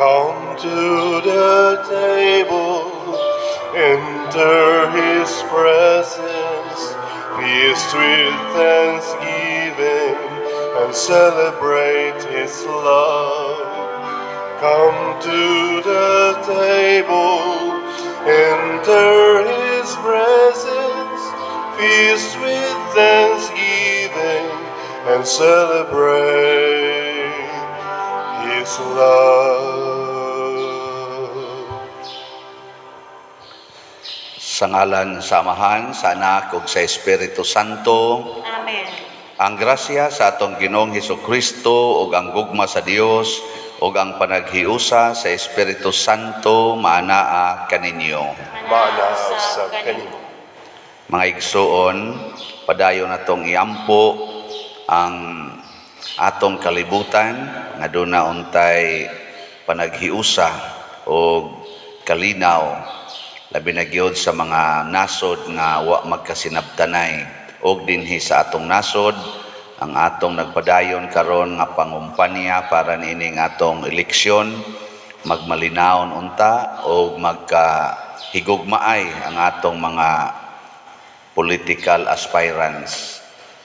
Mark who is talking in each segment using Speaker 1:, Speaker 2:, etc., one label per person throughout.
Speaker 1: Come to the table, enter his presence, feast with thanksgiving, and celebrate his love. Come to the table, enter his presence, feast with thanksgiving, and celebrate his love.
Speaker 2: Sa ngalan sa Amahan, sa Anak ug sa Espiritu Santo.
Speaker 3: Amen.
Speaker 2: Ang grasya sa atong Ginoong Hesus Kristo ug ang gugma sa Dios ug ang panaghiusa sa Espiritu Santo maanaa kaninyo.
Speaker 1: Maanaa usab kanimo.
Speaker 2: Mga igsuon, padayon natong iampo ang atong kalibutan nga duna untay panaghiusa o kalinaw, labi na gyud sa mga nasod nga wa magkasinabtanay, og dinhi sa atong nasod ang atong nagpadayon karon nga pangumpanya para niining atong eleksyon, magmalinawon unta o magkahigugmaay ang atong mga political aspirants.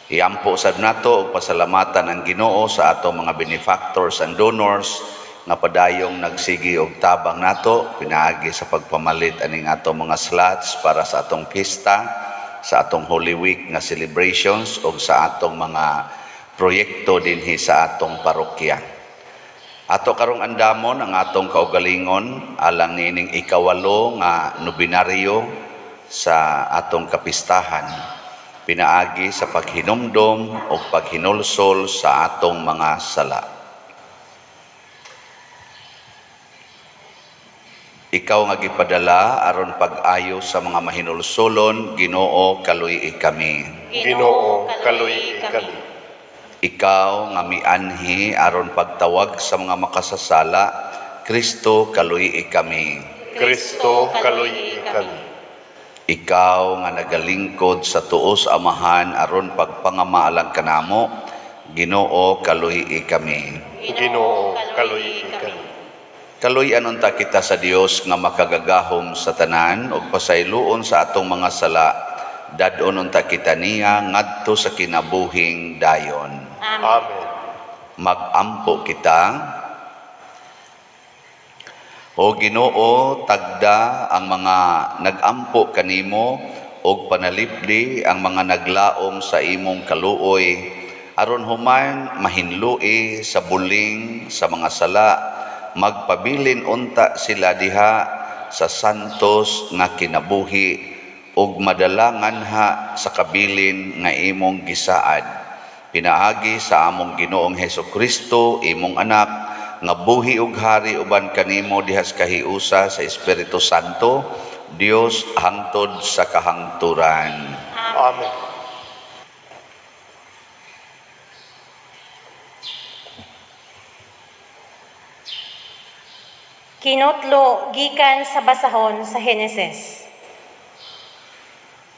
Speaker 2: Iampo sad nato og pasalamatan ang Ginoo sa atong mga benefactors and donors nga padayong nagsigi og tabang nato pinaagi sa pagpamalit aning atong mga slots para sa atong pista, sa atong Holy Week nga celebrations ug sa atong mga proyekto dinhi sa atong parokya. Ato karong andamon ang atong kaugalingon alang niining 8 nga nobinaryo sa atong kapistahan pinaagi sa paghinumdom o paghinulsol sa atong mga sala. Ikaw nga gipadala aron pag-ayo sa mga mahinulsolon, Ginoo, kaluy kami.
Speaker 1: Ginoo, kaluy kami.
Speaker 2: Ikaw nga mianhi aron pagtawag sa mga makasasala, Kristo, kaluy kami.
Speaker 1: Kristo, kaluy kami.
Speaker 2: Ikaw nga nagalingkod sa tuos Amahan aron pagpangamaalang kanamo, Ginoo, kaluy kami.
Speaker 1: Ginoo, kaluy kami.
Speaker 2: Kaluy-an unta kita sa Dios nga makagagahom sa tanan ug pasayloon sa atong mga sala, dad-on unta kita niya ngadto sa kinabuhing dayon.
Speaker 3: Amen.
Speaker 1: Amen.
Speaker 2: Magampo kita. O Ginoo, tagda ang mga nagampo kanimo ug panalipdi ang mga naglaom sa imong kaluoy, aron human mahinlui sa buling sa mga sala, magpabilin unta sila diha sa santos nga kinabuhi ug madala nganha sa kabilin nga imong gisaad. Pinaagi sa among Ginoong Heso Kristo, imong anak, nga buhi ug hari uban kanimo dihas kahiusa sa Espiritu Santo, Dios hangtod sa kahangturan.
Speaker 1: Amen.
Speaker 3: Kinutlo gikan sa basahon sa Henesis.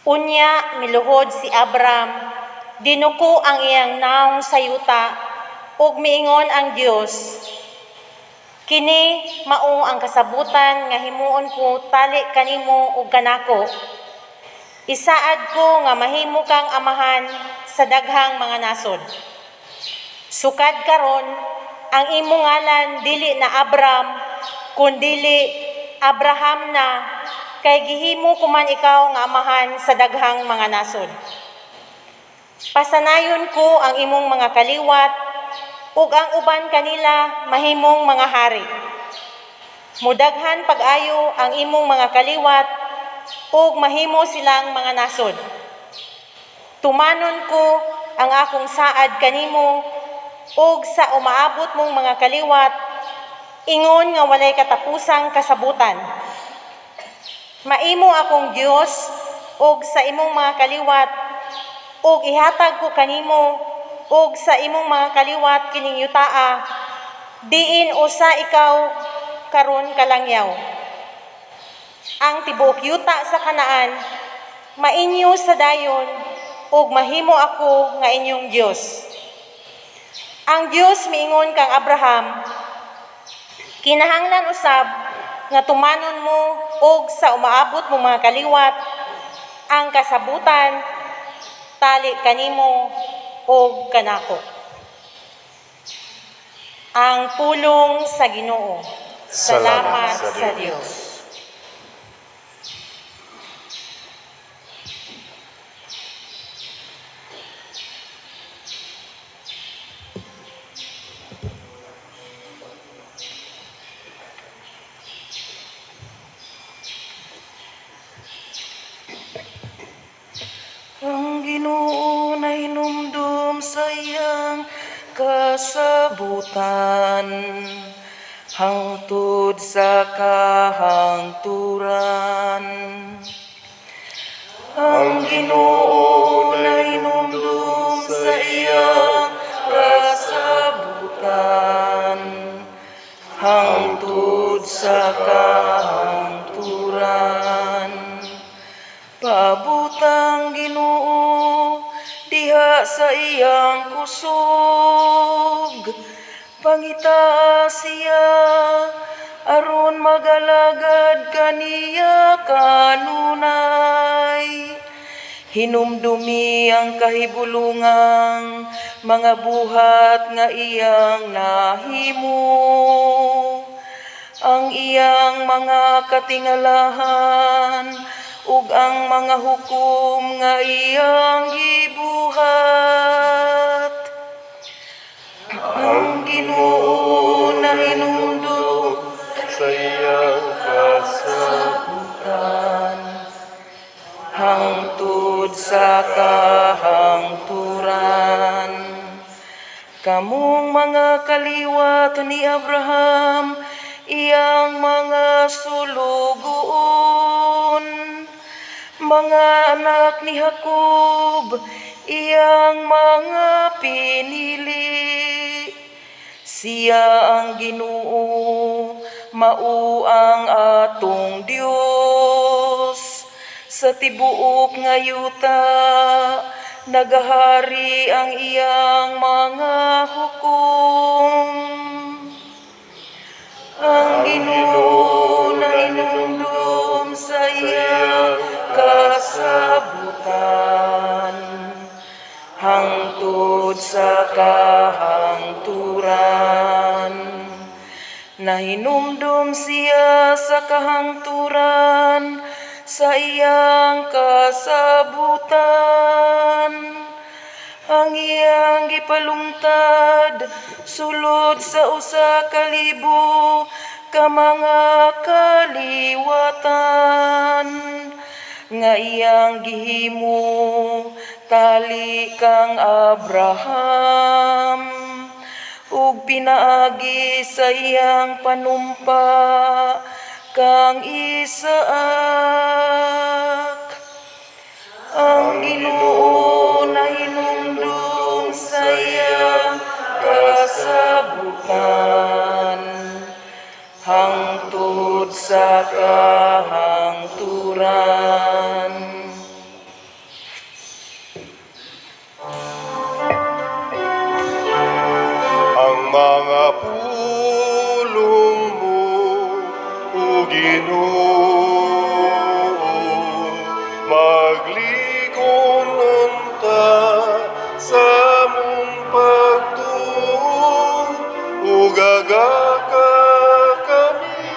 Speaker 3: Unya miluhod si Abram, dinuko ang iyang naong sa yuta, ug miingon ang Dios, "Kini mao ang kasabutan nga himuon ko tali kanimo ug kanako. Isaad ko nga mahimo kang amahan sa daghang mga nasod. Sukad karon ang imong ngalan dili na Abram, kundili Abraham na, kay gihimo ko man ikaw nga amahan sa daghang mga nasod. Pasanayon ko ang imong mga kaliwat, ug ang uban kanila mahimong mga hari. Mudaghan pag-ayo ang imong mga kaliwat, ug mahimo silang mga nasod. Tumanon ko ang akong saad kanimo, ug sa umaabot mong mga kaliwat, ingon nga walay katapusang kasabutan. Maimo akong Dios ug sa imong mga kaliwat, ug ihatag ko kanimo ug sa imong mga kaliwat kining yutaa, diin usa ikaw karon kalangyaw. Ang tibuok yuta sa Kanaan mainyo sa dayon, ug mahimo ako nga inyong Dios." Ang Dios miingon kang Abraham, Kinahanglan usab nga tumanon mo og sa umaabot mo mga kaliwat ang kasabutan tali kanimo og kanako. Ang pulong sa Ginoo. Salamat sa Dios.
Speaker 4: Ang Ginoo nahinumdum sa iyang kasabutan hangtod sa kahangturan. Ang Ginoo nahinumdum sa iyang kasabutan hangtod sa kahangturan. Paabutang Ginoo diha sa iyang kusog. Pangitaa siya aron magalagad kaniya kanunay. Hinumdumi ang kahibulungang mga buhat nga iyang nahimo, ang iyang mga katingalahan ug ang mga hukom nga iyang gibuhat. Ang Ginoo nahinumdum
Speaker 1: Sa iyang kasabutan
Speaker 4: hangtod sa kahangturan. Kamong mga kaliwat ni Abraham, iyang mga sulugoon, mga anak ni Jacob, iyang mga pinili. Siya ang Ginoo, mao ang atong Dios. Sa tibuok nga yuta, nagahari ang iyang mga hukom. Ang Ginoo nahinumdum sa iyang kasabutan hangtod sa kahangturan. Nahinumdum siya sa kahangturan sa iyang kasabutan. Ang iyang gipalungtad sulod sa 1,000 ka mga kaliwatan nga iyang gihimo tali kang Abraham ug pinaagi sa iyang panumpa kang Isaac. Ang Ginoo nahinumdum sa iyang kasabutan hangtod sa kahangturan.
Speaker 1: Ang mga pulong mo, O Ginoo, magligon unta sa among pagtuo, ug agaka kami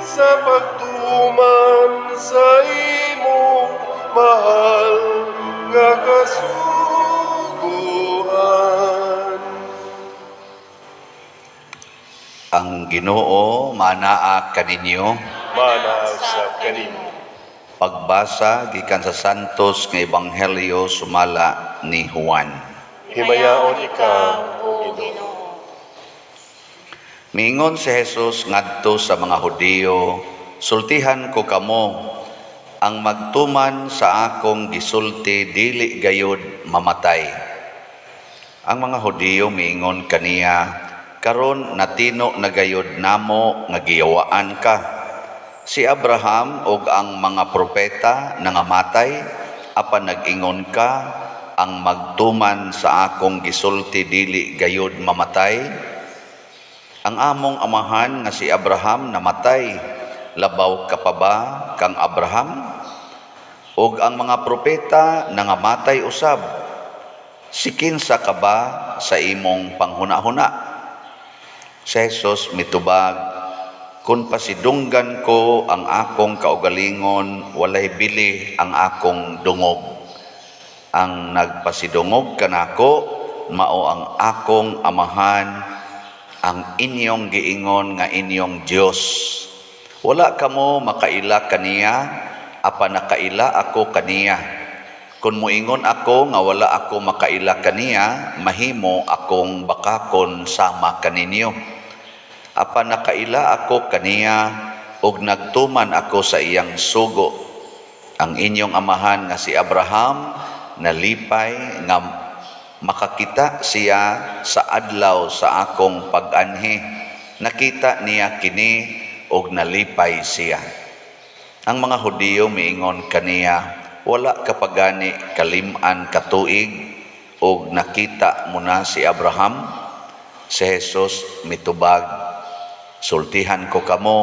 Speaker 1: sa pagtuman sa imong mahal nga kasuguan.
Speaker 2: Ang Ginoo manaa kaninyo.
Speaker 1: Mana sa kanimo.
Speaker 2: Pagbasa gikan sa Santos nga Ebanghelyo sumala ni Juan.
Speaker 1: Himayaon ikaw,
Speaker 3: O Ginoo.
Speaker 2: Miingon si Jesus ngadto sa mga Hudiyo, "Sultihan ko kamo, ang magtuman sa akong gisulti dili gayud mamatay." Ang mga Hudiyo miingon kaniya, "Karon natino na gayud namo nga giyawaan ka. Si Abraham ug ang mga propeta nangamatay, apan nag-ingon ka, ang magtuman sa akong gisulti dili gayud mamatay." Ang among amahan nga si Abraham namatay, labaw ka pa ba kang Abraham? Ug ang mga propeta nangamatay usab. Si kinsa ka ba sa imong panghuna-huna? Si Jesus mitubag, "Kung pasidunggan ko ang akong kaugalingon, walay bili ang akong dungog. Ang nagpasidungog kanako mao ang akong Amahan, ang inyong giingon nga inyong Dios. Wala kamo makaila kaniya, apan nakaila ako kaniya. Kung muingon ako nga wala ako makaila kaniya, mahimo akong bakakon sama kaninyo. Apan nakaila ako kaniya ug nagtuman ako sa iyang sugo. Ang inyong amahan nga si Abraham nalipay nga makakita siya sa adlaw sa akong pag-anhi. Nakita niya kini ug nalipay siya." Ang mga Hudiyo miingon kaniya, "Wala ka pa gani 50 ka tuig ug nakita mo na si Abraham?" Si Jesus mitubag, "Sultihan ko kamo,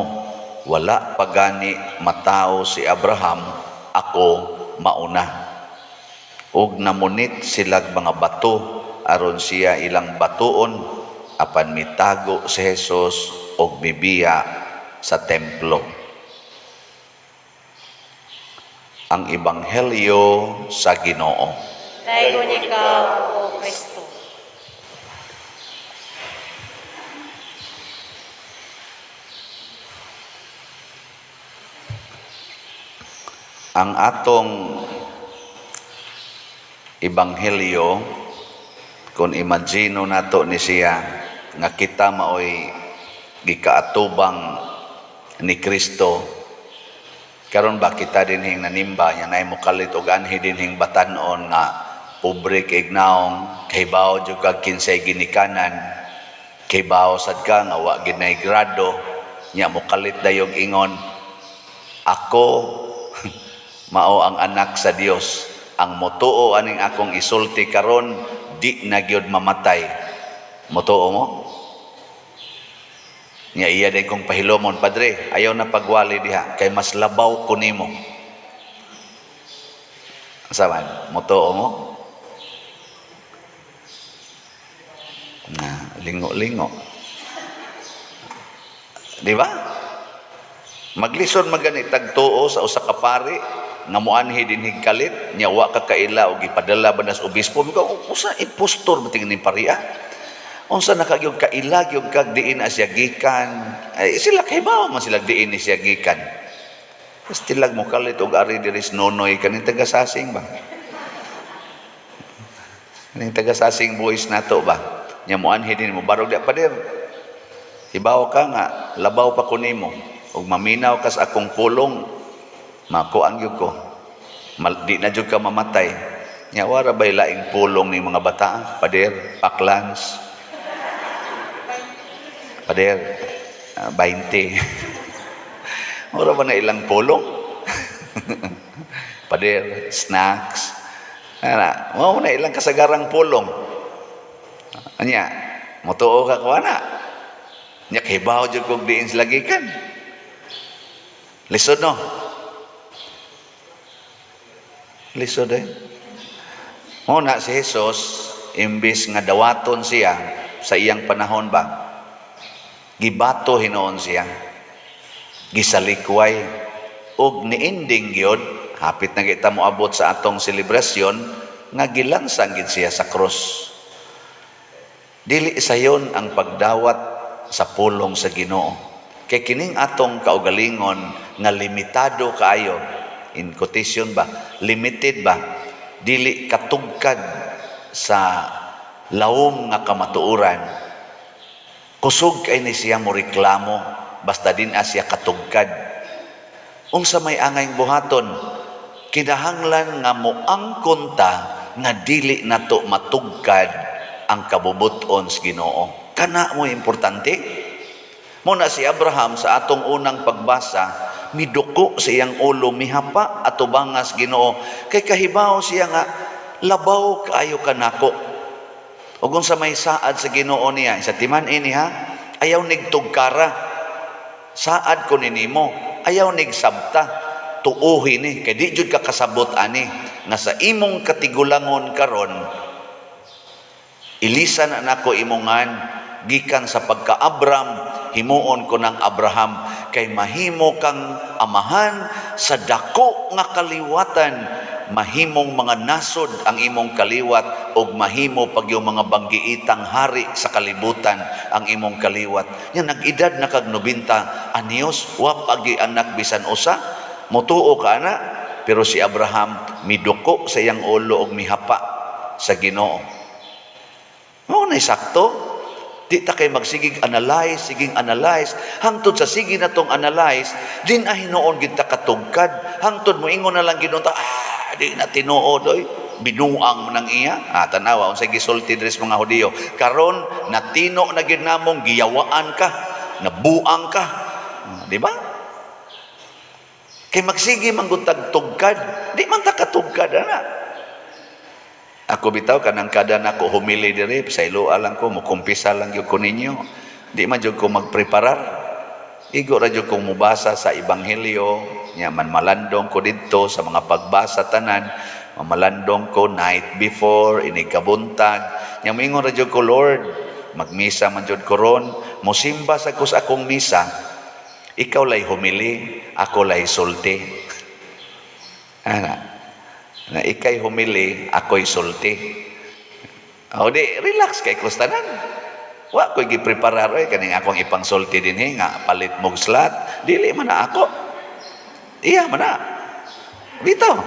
Speaker 2: wala pa gani matawo si Abraham, ako mauna." Ug namunit silag mga bato aron siya ilang batuon, apan mitago si Jesus og mibiya sa templo. Ang Ebanghelyo sa Ginoo.
Speaker 3: Daygon ikaw, O Kristo.
Speaker 2: Ang atong Ebanghelyo, kung imagino nato ni siya nga kita maoy gikaatubang ni Kristo karon ba, kita dinhing nanimba nya nay mokalit og anhi dinhing batan-on nga pobre kay naong, kahibaw jud kag kinsay ginikanan, kahibaw sad ka nga wa ginay grado nya, mokalit dayog ingon, "Ako mao ang anak sa Dios. Ang motuo aning akong isulti karon, di na gyud mamatay." Motuo mo? Nya iya din kong pahilomon, "Padre, ayaw na pagwali diha kay mas labaw ko nimo." Asa man? Motuo mo? Na, lingo-lingo. Di ba? Maglisod magani tagtuo sa usa ka pari nga moanhi dinhig kalit nya wa ka kaila og gipadala ba nas obispo mo, usa impostor ba tingin ni pari, ah? Unsa na kagyog kaila gyud kag diin na siya gikan? Ay, sila kahibaw man sila diin ni siya gikan. Stilag mo kalit og ari diri nonoy kaning taga-sasing ba, kaning taga-sasing boys nato ba nya moanhi din mo barog di, "Pader, hibaw ka nga labaw pa ko nimo ug maminaw kas akong pulong, makuan gyud ko. Di na jud ka mamatay." Nya wara bay laing pulong ni mga bata? "Pader, paklans. Pader, 20." Wala ba na ilang pulong? "Pader, snacks." Ana, mao na ilang kasagarang pulong. Anya, motuo ka ko ana? Nya kahibaw jud kog diin sila gikan. Lisod, no? Lisod eh. Mo na si Jesus, imbis nga dawaton siya sa iyang panahon ba, gibato hinuon siya. Gisalikway ug niending gyud, hapit na kita moabot sa atong selebrasyon, nga gilansang gid siya sa krus. Dili sayon ang pagdawat sa pulong sa Ginoo. Kay kining atong kaugalingon nga limitado kaayo, in quotation ba, limited ba, dili katugkad sa lawom nga kamatuoran. Kusog kay ni siya mo reklamo basta din siya katugkad. Unsa may angayng buhaton? Kinahanglan nga moangkon ta nga dili nato matugkad ang kabubuton sa Ginoo. Kana mo importante. Mo na si Abraham sa atong unang pagbasa, miduko sa iyang ulo, mihapa atubangas Ginoo kay kahibaw siya nga labaw kaayo kanako. Ug unsa may saad sa Ginoo niya sa timan-i ha, Ayaw nigtugkara. Saad ko ni nimo, ayaw nigsabta. Tuuhi ni kay di jud ka kasabot ani nga sa imong katigulangon karon, ilisan na nako imongan gikan sa pagka-Abram, himuon ko ng Abraham, kay mahimo kang amahan sa dako nga kaliwatan, mahimong mga nasod ang imong kaliwat, ug mahimo pag yung mga banggiitang hari sa kalibutan ang imong kaliwat. Nya nag-edad na kag 90 anyos, wa pagi anak bisan usa. Motuo ka ana? Pero si Abraham miduko sa iyang ulo ug mihapa sa Ginoo. Mao na sakto. Di ta kay magsigig analyze, siging analyze, hangtod sa sige na tong analyze, din na hinuon gid ta katugkad, hangtod mo ingon na lang Ginoo ta, "Ah, di na tinuod oy, binuang mo nang iya." Ah, tanawa unsay gisulti diri sa mga Hudiyo. "Karon natino na gid namong giyawaan ka, nabuang ka." Ah, di ba? Kay magsige man gud tag tugkad, di man ta katugkad ana. Ako bitaw, kanang kada nako humili diri, sa iloa lang ko, mukumpisa lang gyud ko ninyo. Di man jud ko magpreparar. Igo ra jud kong mubasa sa ebanghelyo, nya man malandong ko didto sa mga pagbasa tanan, mamalandong ko night before, inig kabuntag. Nya moingon ra jud ko, "Lord, magmisa man jud ko ron, mosimba sa ko sa akong misa. Ikaw lay humili, ako lay sulti." Ana. Na ikay humili, ako'y sulti. O di, relax kay kustanan. Wa ko'y gipreparar oy kaning akong ipangsulti dinhi nga palit mog slot. Dili man na ako. Iya man na. Bitaw.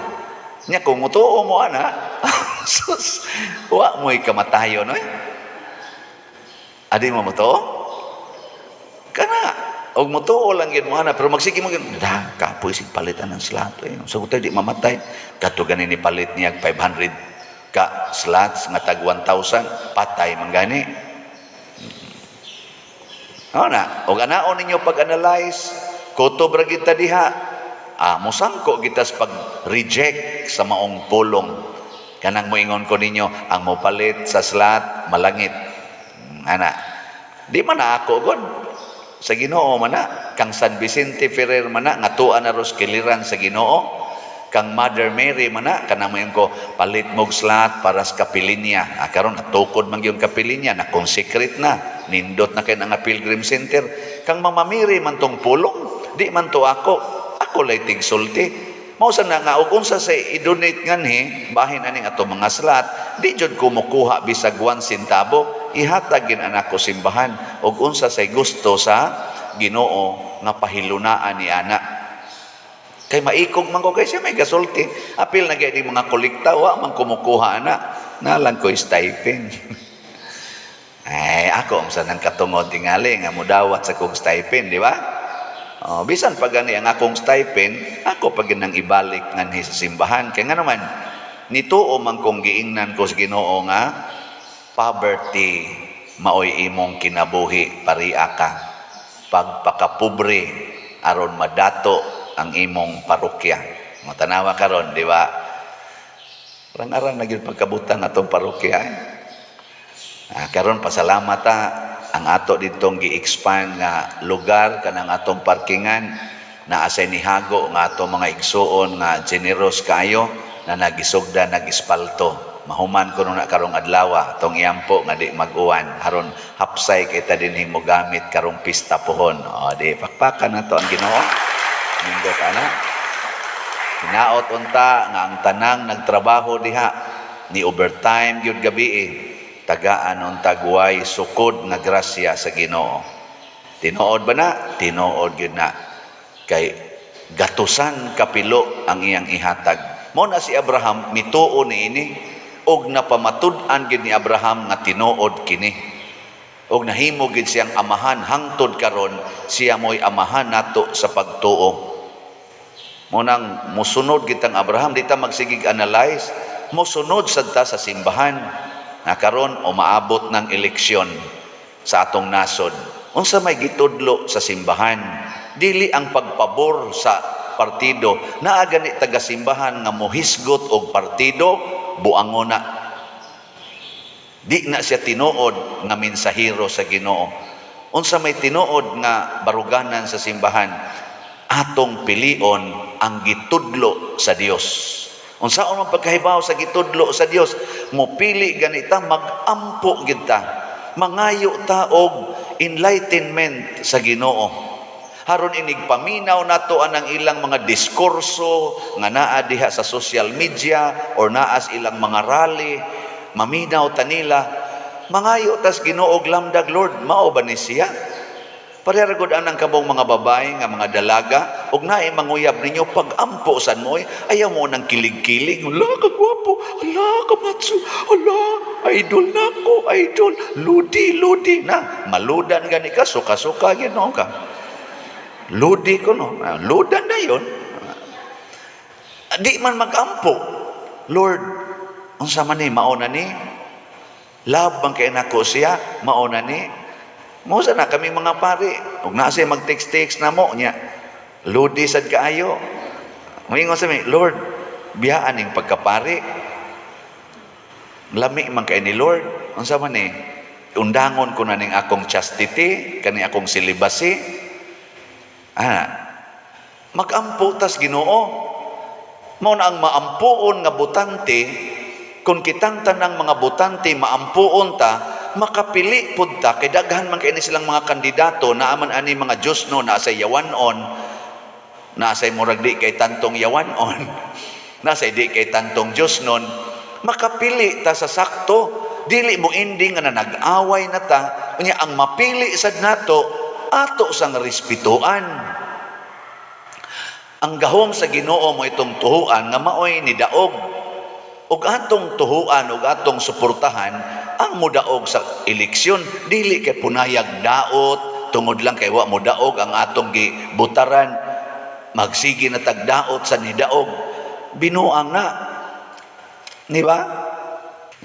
Speaker 2: Nya kung mutuo mo ana, sus, wa mo'y kamatayon oy. Adi mo mutuo? Kana og mutuo lang gyud mo ana, pero magsige mo gyud, da kapoy sig palitan ng slot eh. So di mamatay kato gani ni palit niya 500 ka slots nga tag 1,000, patay man gani. Oh na, og anaon ninyo pag-analyze, kutob ra kita diha. Ah, mosangko kita sa pag-reject sa maong pulong. Kanang moingon ko ninyo, ang mopalit sa slot, malangit. Ana. Di man na ako god. Sa Ginoo man na, kang San Vicente Ferrer man na, nga tuwa na ros kiliran sa Ginoo. Kang Mother Mary man na, kanang moingon ko, palit mog slot para sa kapilinya. Ah, karon natukod man yung kapilinya, na consecrate na, nindot na kay nga pilgrim center. Kang Mama Mary man tong pulong, di man to ako, ako lay tigsulti. Mao sa na nga og unsa sa i-donate nganhi, bahin aning ato mga slot, di jud ko mokuha bisag 1 sentabo, ihatag gin anak ko simbahan og unsa say gusto sa Ginoo nga pahilunaan ni ana. Kay maikog man ko kay siya may gasulti. Apil na gyud mga kolekta, wa man kumukuha ana. Nalang ko stipend. Ay, ako unsa nang katungod tingali nga mudawat sa kong stipend, di ba? Oh, bisan pa gani ang akong stipend, ako pa nang ibalik nganhi sa simbahan. Kay nga naman, nituo man kong giingnan ko sa Ginoo nga poverty maoy imong kinabuhi, paria ka. Pagpakapobre aron madato ang imong parokya. Matanawa karon, di ba? Arang-arang na gyud pagkabutang atong parokya. Eh. Ah, karon pasalamat ta ang ato ditong gi-expand nga lugar kanang atong parkingan, naa say nihago nga ato mga igsuon nga generous kaayo na nagisugda nagispalto. Mahuman kuno na karong adlaw, atong iampo nga di mag-uwan aron hapsay kita dinhi mo gamit karong pista pohon. O di pakpakan nato ang Ginoo. Nindot ana. Hinaot unta nga ang tanang nagtrabaho diha ni overtime gyud gabi eh. Tagaan unta guway sukod nga grasya sa Ginoo. Tinuod ba na? Tinuod gyud na. Kay gatusan kapilo ang iyang ihatag. Mo na si Abraham mituo niini og napamatud-an gid ni Abraham nga tinuod kini. Og nahimo gid siyang amahan hangtod karon, siya mo'y amahan nato sa pagtuo. Mo nang musunod kitang Abraham, di ta magsigig analyze, mosunod sad ta sa simbahan na karon umaabot ng eleksyon sa atong nasod. Unsa may gitudlo sa simbahan? Dili ang pagpabor sa partido. Naa gani taga simbahan nga mohisgot og partido, buango na. Di na siya tinuod nga mensahero sa Ginoo. Unsa may tinuod nga baruganan sa simbahan? Atong pilion ang gitudlo sa Dios. Unsaon man pagkahibaw sa gitudlo sa Dios? Mopili ganita, magampo gid ta. Mangayo ta og enlightenment sa Ginoo. Haron inig paminaw nato anang ilang mga diskurso nga naa diha sa social media or naa sa ilang mga rally, maminaw ta nila, mangayo tas Ginoo og lamdag. Lord, mao ba ni siya? Pareha gud anang kabong mga babae nga mga dalaga ug naay manguyab ninyo, pag-ampo sad mo, ayaw mo nang kilig-kilig. Hala ka gwapo, hala ka matso, hala idol nako, idol, ludi ludi na maludan gani ka, suka-suka Ginoo ka. Ludi ko no, ludan na yun. Di man magampo. Lord, unsa man ni, mao na ni? Love man kay nako siya, mao na ni? Mo sa na kami mga pari, ug naa siya mag-text-text na mo niya. Ludi sad kaayo. Moingon sa mi, Lord, biyaan ning pagkapari. Lami man kay ni Lord. Unsa man ni? Undangon ko na ning akong chastity, kani akong celibacy. Magampo tas Ginoo. Mao na ang maampuon nga botante, kung kitang tanang mga botante maampuon ta, makapili pud ta kay daghan man kay ni silang mga kandidato, naa man ani mga Diyos no, naa sa yawanon, naa say murag di kay tantong yawanon, naa say di kay tantong Diyos nun, makapili ta sa sakto, dili mo ending nga na nag-away na ta. Unya ang mapili sad nato, ato sang respetuan. Ang gahom sa Ginoo mo itong tuhuan nga maoy ni daog. Ug atong tuhuan ug atong suportahan ang modaog sa eleksyon, dili kay punayag daot tungod lang kay wa mo daog ang atong gibutaran, magsige na tagdaot sa nidaog. Binuang na. Di ba?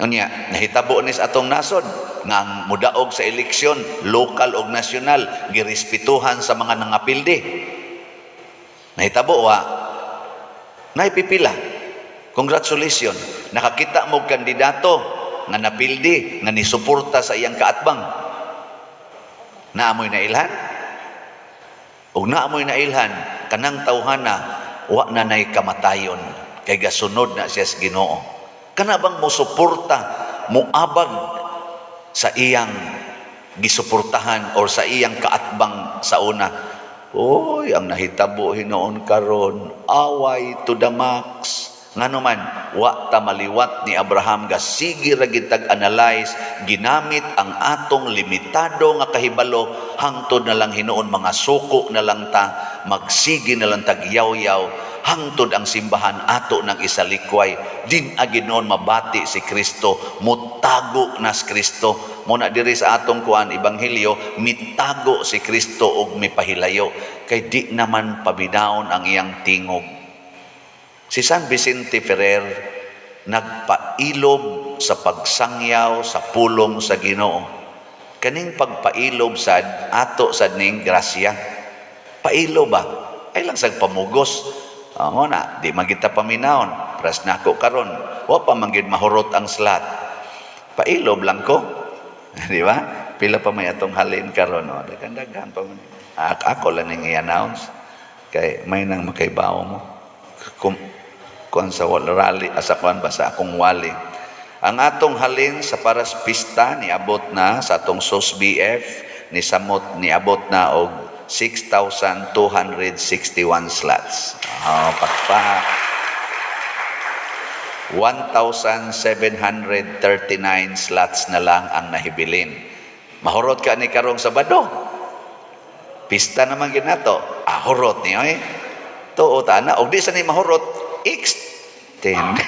Speaker 2: Unya, nahitabo ni sa atong nasod nga ang mudaog sa eleksyon, lokal o nasyonal, girespetuhan sa mga nangapildi. Nahitabo wa? Naipipila. Congratulations. Nakakita mo kandidato nga napildi, nga nisuporta sa iyang kaatbang. Naamoy na ilhan? Og naamoy na ilhan, kanang tawhana, wa na nay kamatayon kay gasunod na siya sa Ginoo. Kana bang mo suporta, moabag sa iyang gisuportahan or sa iyang kaatbang sa una? Oy, ang nahitabo hinuon karon, away to the max. Ngano man, wa ta maliwat ni Abraham, gasige ra gid tag analyze, ginamit ang atong limitado nga kahibalo, hangtod na lang hinuon mga suko na lang ta, magsige na lang tag yaw-yaw, hangtod ang simbahan ato ng isalikway, din agi noon mabati si Kristo, mutago na si Kristo. Muna diri sa atong kuan ebanghelyo, mitago si Kristo og mipahilayo kay di naman pabidawon ang iyang tingog. Si San Vicente Ferrer nagpailob sa pagsangyaw sa pulong sa Ginoo. Kaning pagpailob sad ato sad ning grasya. Pailob ba? Ay lang sag pamugos. Mo na, di man kita paminawon. Pras nako karon, wa pa man gid mahurot ang slot. Pailob lang ko. Di ba? Pila pa may atong halin karon, no? Daghan-daghan pa man. Ako lang ning i-announce kay may nang makaibaw mo. Kung kuan sa rally asa kuan ba sa akong wali. Ang atong halin sa paras pista niabot na sa atong SOS BF ni samot niabot na og 6,261 slots. Oh, pakpak. 1,739 slots na lang ang nahibilin. Mahurot ka ni karong Sabado. Pista naman ginato. Ah, hurot niyo eh. Tuo ta na. Og di sa ni mahurot, extend.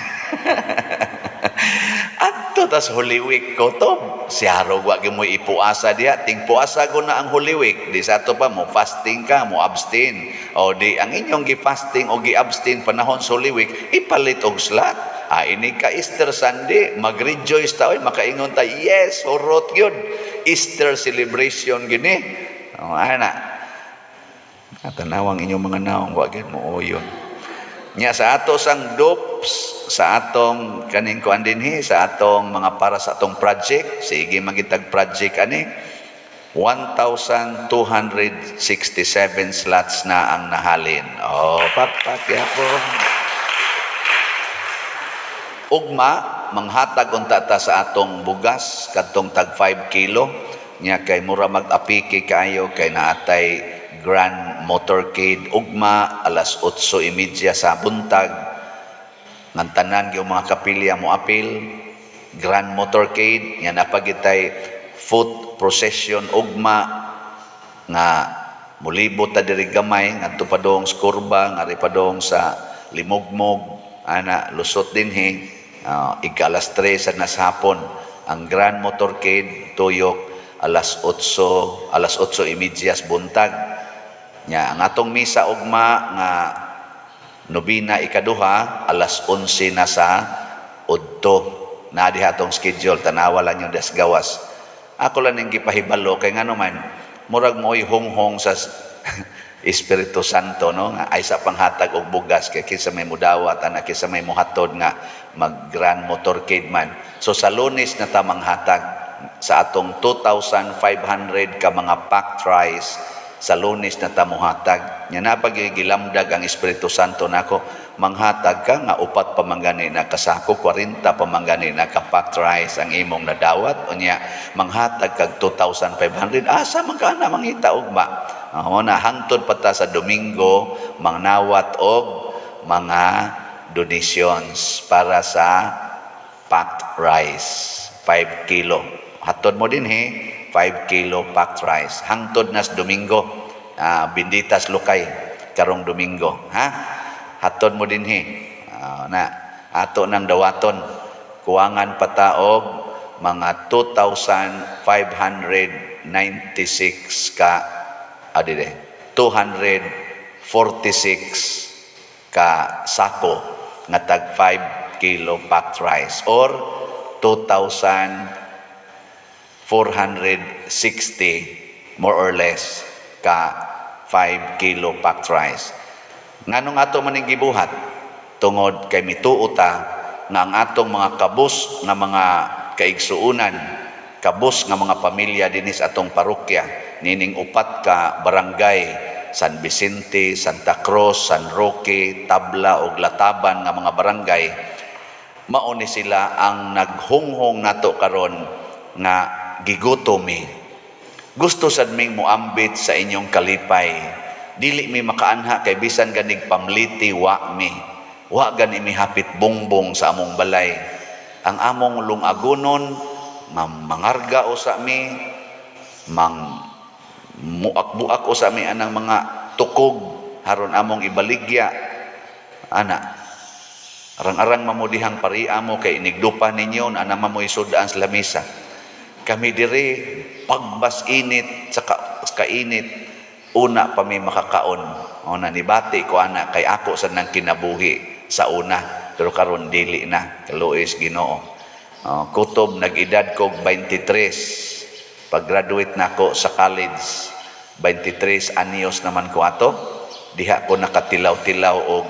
Speaker 2: Adto tas Holy Week ko to. Siyaro wa gyud mo ipuasa diha. Ting puasa ko na ang Holy Week. Di sa ato pa mo fasting ka, mo abstain. O di ang inyong gi-fasting o gi-abstain panahon sa Holy Week, ipalit og slot. Ah, ini ka Easter Sunday, mag-rejoice ta oy, makaingon ta, yes, hurot gyud. Easter celebration gini. O ana. Tanawang inyong mga naong, wa gyud mo uyon. Nya sa ato sang dupes, sa atong kaning kuan dinhi, sa atong mga para sa atong project, sige magitag project ani. 1,267 slots na ang nahalin. Oh, pakpak yapon. Ugma, manghatag unta ta sa atong bugas kadtong tag 5 kilo nya, kay mura mag-apiki kaayo kay naatay grand motorcade ugma alas 8:30 sa buntag, ngan tanan gyud mga kapilya mo apil grand motorcade nga napagitay foot procession ugma nga mulibot ta diri gamay ngadto padong sa kurba, ngari padong sa Limugmog ana, lusot dinhi. Ika alas 3 sa nas hapon ang grand motorcade, tuyok alas 8, alas 8:30 sa buntag. Nya ang atong misa ugma nga nobina ikaduha, alas 11 na sa udto na diha atong schedule. Tanawa lang yung das gawas. Ako lang ning gipahibalo kay ngano man murag mo'y honghong sa Espiritu Santo, no, nga ay sa panghatag og bugas kay kinsa may mudawat ana, kinsa may muhatod nga mag grand motorcade man. So sa Lunes na ta manghatag sa atong 2,500 ka mga packed rice. Sa Lunes na ta muhatag. Nya na gilamdag ang Espiritu Santo nako, manghatag ka nga upat pa man gani na kasako, 40 pa man gani na ka packed rice ang imong nadawat, unya manghatag kag 2,500, asa man ka na mangita ugma? Mao na hangtod pa ta sa Domingo mangnawat og mga donations para sa packed rice, 5 kilo. Hatod mo dinhi 5 kilo packed rice hangtod nas Domingo. Benditas lukay karong Domingo, ha. Hatod mo dinhi. Na ato nang dawaton, kuwangan pa ta og mga 2,596 ka adide 246 ka sako nga tag 5 kilo packed rice or 2,460 more or less ka 5 kilo packed rice. Nganong ato maning gibuhat? Tungod kay mituo ta nga ang atong mga kabus nga mga kaigsuunan, kabus nga mga pamilya dinis atong parokya, nining upat ka barangay, San Vicente, Santa Cruz, San Roque, Tabla ug Lataban nga mga barangay, mao ni sila ang naghunghong nato karon nga gigutom mi. Gusto sad ming muambit sa inyong kalipay. Dili mi makaanha kay bisan ganig pamliti wa mi. Wa gani mi hapit bongbong sa among balay. Ang among lungagunon, mangarga usa mi, mang muak-buak usa mi anang mga tukog haron among ibaligya ana. Arang-arang mamudihang paria mo kay inigdupa ninyo na ana mo isudaan sa lamisa. Kami diri pagbas init sa kainit, una pa mi makakaon. O na nibati ko ana kay ako sa nang kinabuhi sa una, pero karon dili na, kaluoy Ginoo. Oh, kutob nag-edad kog 23 pag-graduate na ako sa college, 23 anyos naman ko ato, diha ko nakatilaw-tilaw og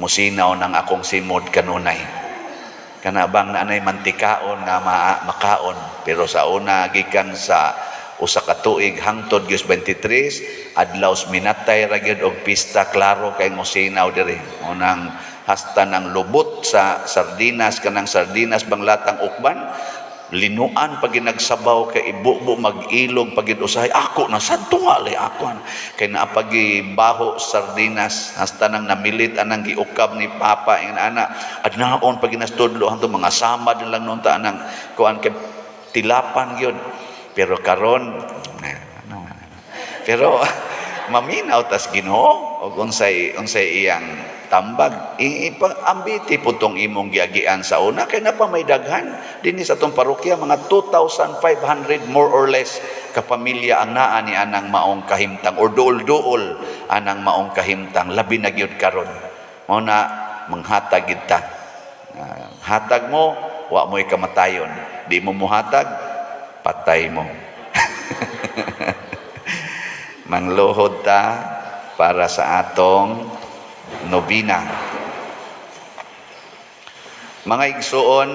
Speaker 2: musinaw ng akong simod kanunay. Kana bang naanay mantikaon nga makaon, pero sa una gikan sa usa ka tuig hangtod gyud 23 adlaw, minatay ra gyud og pista, klaro kay musinaw diri. Unang hasta ng lubot sa sardinas, kanang sardinas bang latang ukban, linuan pag nagsabaw kay ibubo mag-ilog pag usahay ako na sad tungali ako kay naapagi baho sardinas, hasta nang namilit anang giukab ni papa ing ana adnaon pag ginastudlo hanto mga samad lang noon ta anang kuan kay tilapan gyud. Pero karon eh, ano, pero maminaw tas Ginoo og unsay unsay iyang tambag, ipa-ambiti po tong imong giagian sa una kay napa may daghan dinhi sa atong parokya, mga 2,500 more or less ka pamilya ang naa ni anang maong kahimtang or duol-duol anang maong kahimtang, labi na gyud karon. Mao na manghatag gid ta. Hatag mo, wa mo'y kamatayon. Di mo muhatag, patay mo. Mangluhod ta para sa atong nobina. Mga igsuon,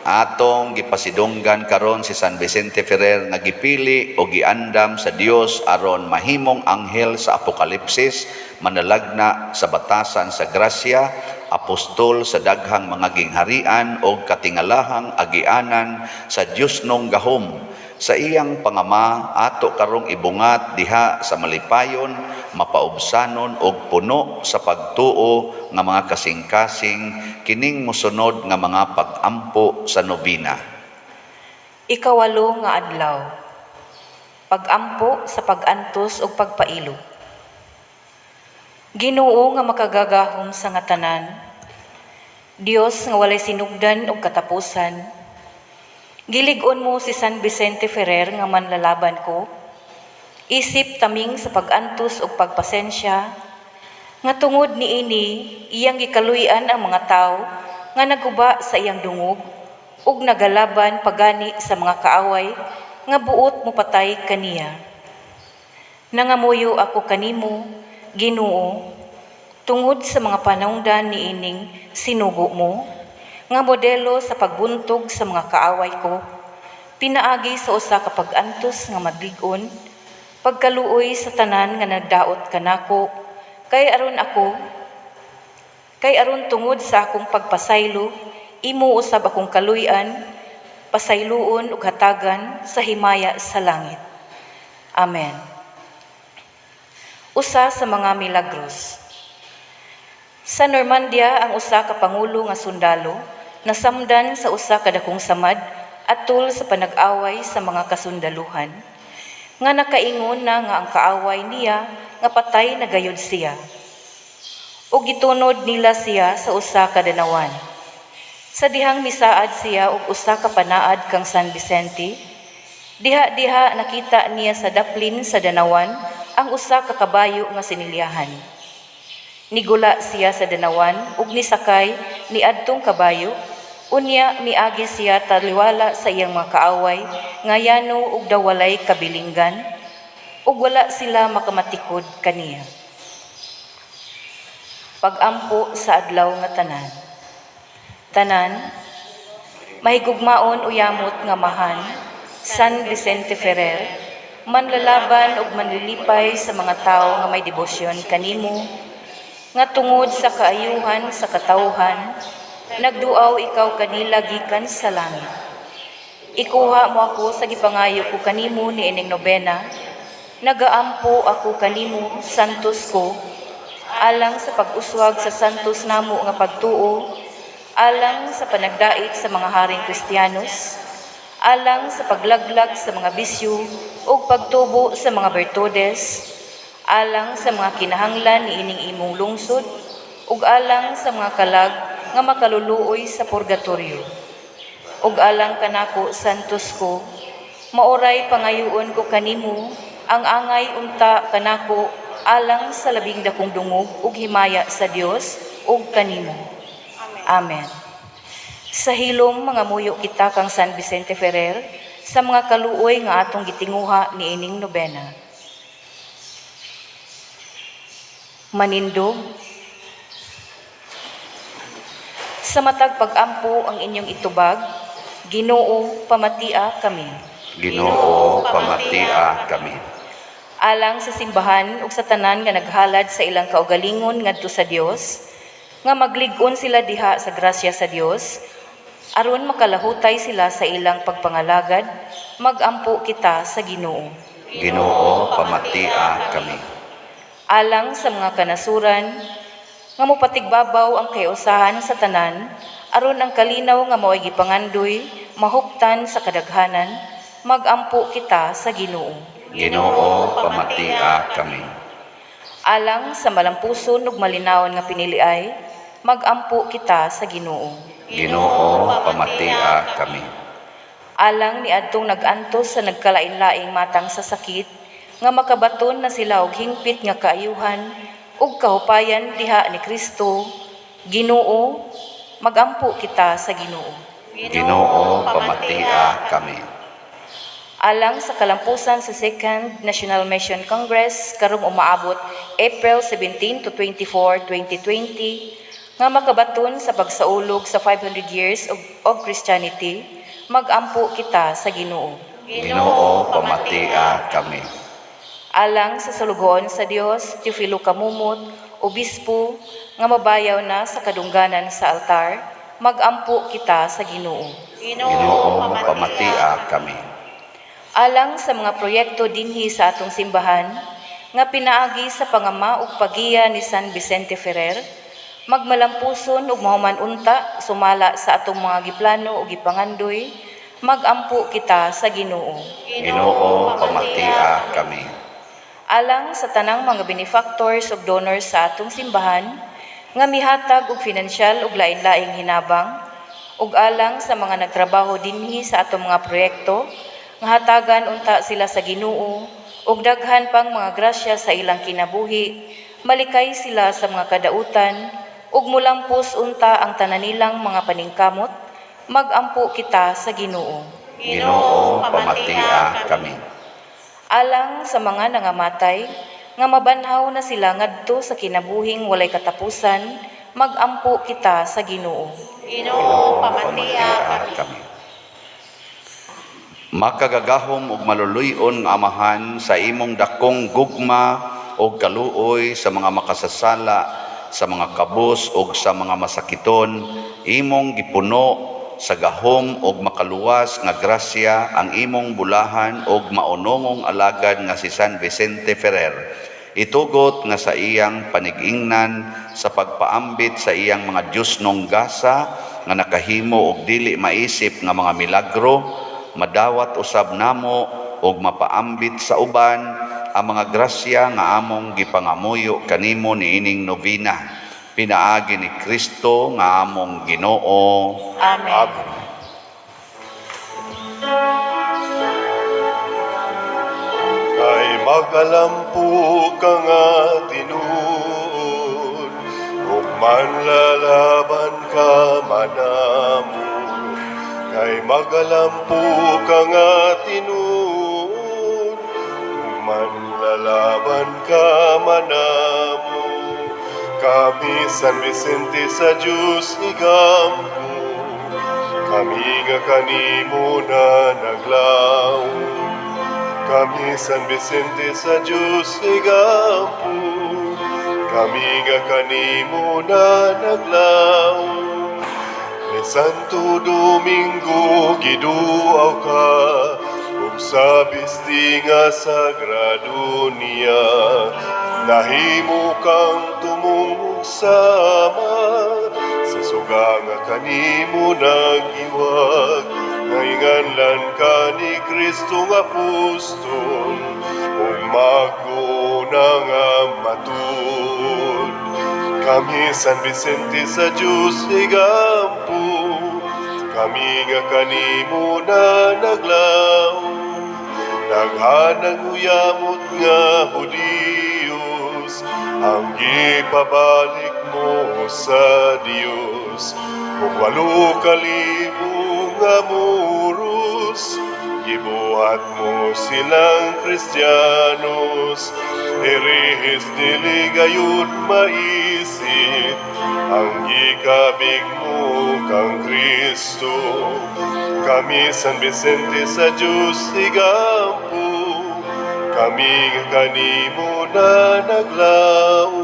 Speaker 2: Atong gipasidunggan karon si San Vicente Ferrer nga gipili o giandam sa Dios aron mahimong anghel sa Apokalipsis, manalagna sa batasan sa grasya, apostol sa daghang mga gingharian og katingalahang agianan sa Diosnong gahom. Sa iyang pangama ato karong ibungat diha sa malipayon, mapaubsanon og puno sa pagtuo nga mga kasing-kasing kining mosunod nga mga pag-ampo sa nobena.
Speaker 4: Ikawalo nga adlaw. Pag-ampo sa pag-antos ug pagpailog. Ginoo nga makagagahom sa nga tanan, Dios nga walay sinugdan ug katapusan, gilig-on mo si San Vicente Ferrer nga manlalaban ko, isip taming sa pag-antos ug pagpasensya, nga tungod niini iyang gikaluy-an ang mga tawo nga naguba sa iyang dungog ug nagalaban pagani sa mga kaaway nga buot mopatay kaniya. Nangamuyo ako kanimo, Ginoo, tungod sa mga panungdan niining sinugo mo, nga modelo sa pagbuntog sa mga kaaway ko, pinaagi sa usa ka pag-antos nga madlig-on, pagkaluoy sa tanan nga nagdaot kanako, kay aron tungod sa akong pagpasaylo, imo usab akong kaluy-an, pasayloon ug hatagan sa himaya sa langit. Amen. Usa sa mga milagros. Sa Normandia, ang usa ka pangulo nga sundalo nasamdan sa usa ka dakong samad atol sa panag-away sa mga kasundaluhan nga nakaingon na nga ang kaaway niya nga patay na gayud siya. Ug gitunod nila siya sa usa ka danawan. Sa dihang misaad siya og usa ka panaad kang San Vicente, diha-diha nakita niya sa daplin sa danawan ang usa ka kabayo nga sinilyahan. Nigula siya sa danawan ug nisakay niadtong kabayo, unya miagi siya taliwala sa iyang mga kaaway nga yano ug daw walay kabilinggan ug wala sila makamatikod kaniya. Pag-ampo sa adlaw nga tanan. Tanan, mahigugmaon o yamot nga amahan, San Vicente Ferrer, manlalaban ug manlilipay sa mga tawo nga may debosyon kanimo, nga tungod sa kaayuhan sa katawhan, nagduaw ikaw kanila gikan sa langit. Ikuha mo ako sa gipangayo ko kanimo niining nobena. Nagaampo ako kanimo, santos ko, alang sa pag-uswag sa santos namo nga pagtuo, alang sa panagdait sa mga haring Kristiyanos, alang sa paglaglag sa mga bisyo ug pagtubo sa mga bertudes, alang sa mga kinahanglan niining imong lungsod, ug alang sa mga kalag nga makaluluoy sa purgatorio. Ug alang kanako, santos ko, maoray pangayoon ko kanimo ang angay unta kanako alang sa labing dakong dungog ug himaya sa Dios ug kanimo. Amen. Sa hilom mangamuyo kita kang San Vicente Ferrer sa mga kaluoy nga atong gitinguha niining nobena. Manindog. Sa matag pag-ampo ang inyong itubag, Ginoo, pamatia kami.
Speaker 2: Ginoo, pamatia kami.
Speaker 4: Alang sa simbahan ug sa tanan nga naghalad sa ilang kaugalingon ngadto sa Dios, nga maglig-on sila diha sa grasya sa Dios, aron makalahutay sila sa ilang pagpangalagad, magampo kita sa Ginoo.
Speaker 2: Ginoo, pamatia kami.
Speaker 4: Alang sa mga kanasuran nga mopatigbabaw ang kayusahan sa tanan, aron ang kalinaw nga mao'y gipangandoy mahuptan sa kadaghanan, magampo kita sa Ginoo.
Speaker 2: Ginoo, pamatia kami.
Speaker 4: Alang sa malampuson ug malinawon nga piniliay, magampo kita sa Ginoo.
Speaker 2: Ginoo, pamatia kami.
Speaker 4: Alang niadtong nag-antos sa nagkalain-laing matang sa sakit, nga makabaton na sila og hingpit nga kaayuhan ug kahupayan diha ni Kristo, Ginoo, magampo kita sa Ginoo.
Speaker 2: Ginoo, pamatia kami.
Speaker 4: Alang sa kalampusan sa Second National Mission Congress karong umaabot April 17 to 24, 2020, Nga makabaton sa pagsaulog sa 500 years of Christianity, magampo kita sa Ginoo.
Speaker 2: Ginoo, pamatia kami.
Speaker 4: Alang sa sulugoon sa Dios, Teofilo Camomot, obispo, nga mabayaw na sa kadungganan sa altar, magampo kita sa Ginoo.
Speaker 2: Ginoo, pamatia kami.
Speaker 4: Alang sa mga proyekto dinhi sa atong simbahan, nga pinaagi sa pangama ug pagiya ni San Vicente Ferrer, magmalampuson ug mahuman unta sumala sa atong mga giplano ug gipangandoy, magampo kita sa Ginoo.
Speaker 2: Ginoo, pamatia kami.
Speaker 4: Alang sa tanang mga benefactors ug donors sa atong simbahan nga mihatag og finansyal ug lain-laing hinabang, ug alang sa mga nagtrabaho dinhi sa atong mga proyekto, nga hatagan unta sila sa Ginoo ug daghan pang mga grasya sa ilang kinabuhi, malikay sila sa mga kadautan ug mulampos unta ang tanan nilang mga paningkamot, magampo kita sa Ginoo.
Speaker 2: Ginoo, pamatia kami.
Speaker 4: Alang sa mga nangamatay nga mabanhaw na sila ngadto sa kinabuhing walay katapusan, magampo kita sa Ginoo.
Speaker 3: Ginoo, pamatia
Speaker 2: kami. Makagagahom ug maluluy-on nga Amahan, sa imong dakong gugma ug kaluoy sa mga makasasala, sa mga kabus ug sa mga masakiton, imong gipuno sa gahom ug makaluwas nga grasya ang imong bulahan ug maunongong alagad nga si San Vicente Ferrer. Itugot nga sa iyang panigingnan sa pagpaambit sa iyang mga Diyosnong gasa nga nakahimo og dili maisip nga mga milagro, madawat usab namo og mapaambit sa uban ang mga grasya nga among gipangamuyo kanimo niining novena, pinaagi ni Kristo nga among Ginoo.
Speaker 4: Amen.
Speaker 1: Amen. Kay magalampo ka nga tinuod, ug manlalaban ka manamo. Kay magalampo ka nga tinuod, ug manlalaban ka manamo. Kami, San Vicente, sa Diyos igampo, kami nga kanimo na naglaom. Kami, San Vicente, sa Diyos igampo, kami nga kanimo na naglaom. Ni Santo Domingo giduaw ka, ug sa bisti nga sagrado niya, nahimo kang tumong sama sa suga nga kanimo nag-iwag. Ngainganlan ka ni Kristo nga apostol, ug maguna nga matud. Kami, San Vicente, sa Diyos igampo, kami nga kanimo na naglaom. Daghan ang uyamot nga Hudiyos, ang gipabalik mo sa Dios. Ug 8,000 nga Moros, gibuhat mo silang Kristiyanos. Erehis dili gayud maisip, ang gikabig mo kang Kristo. Kami, San Vicente, sa Diyos igampo, kami nga kanimo na naglaom.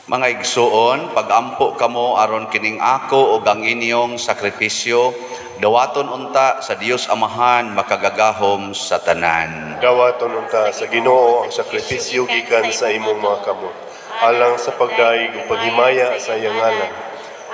Speaker 2: Mga igsuon, pagampo kamo aron kining ako ug ang inyong sakripisyo dawaton unta sa Dios Amahan makagagahom sa tanan.
Speaker 1: Dawaton unta sa Ginoo ang sakripisyo gikan sa imong mga kamot, alang sa pagdayeg ug paghimaya sa iyang ngalan,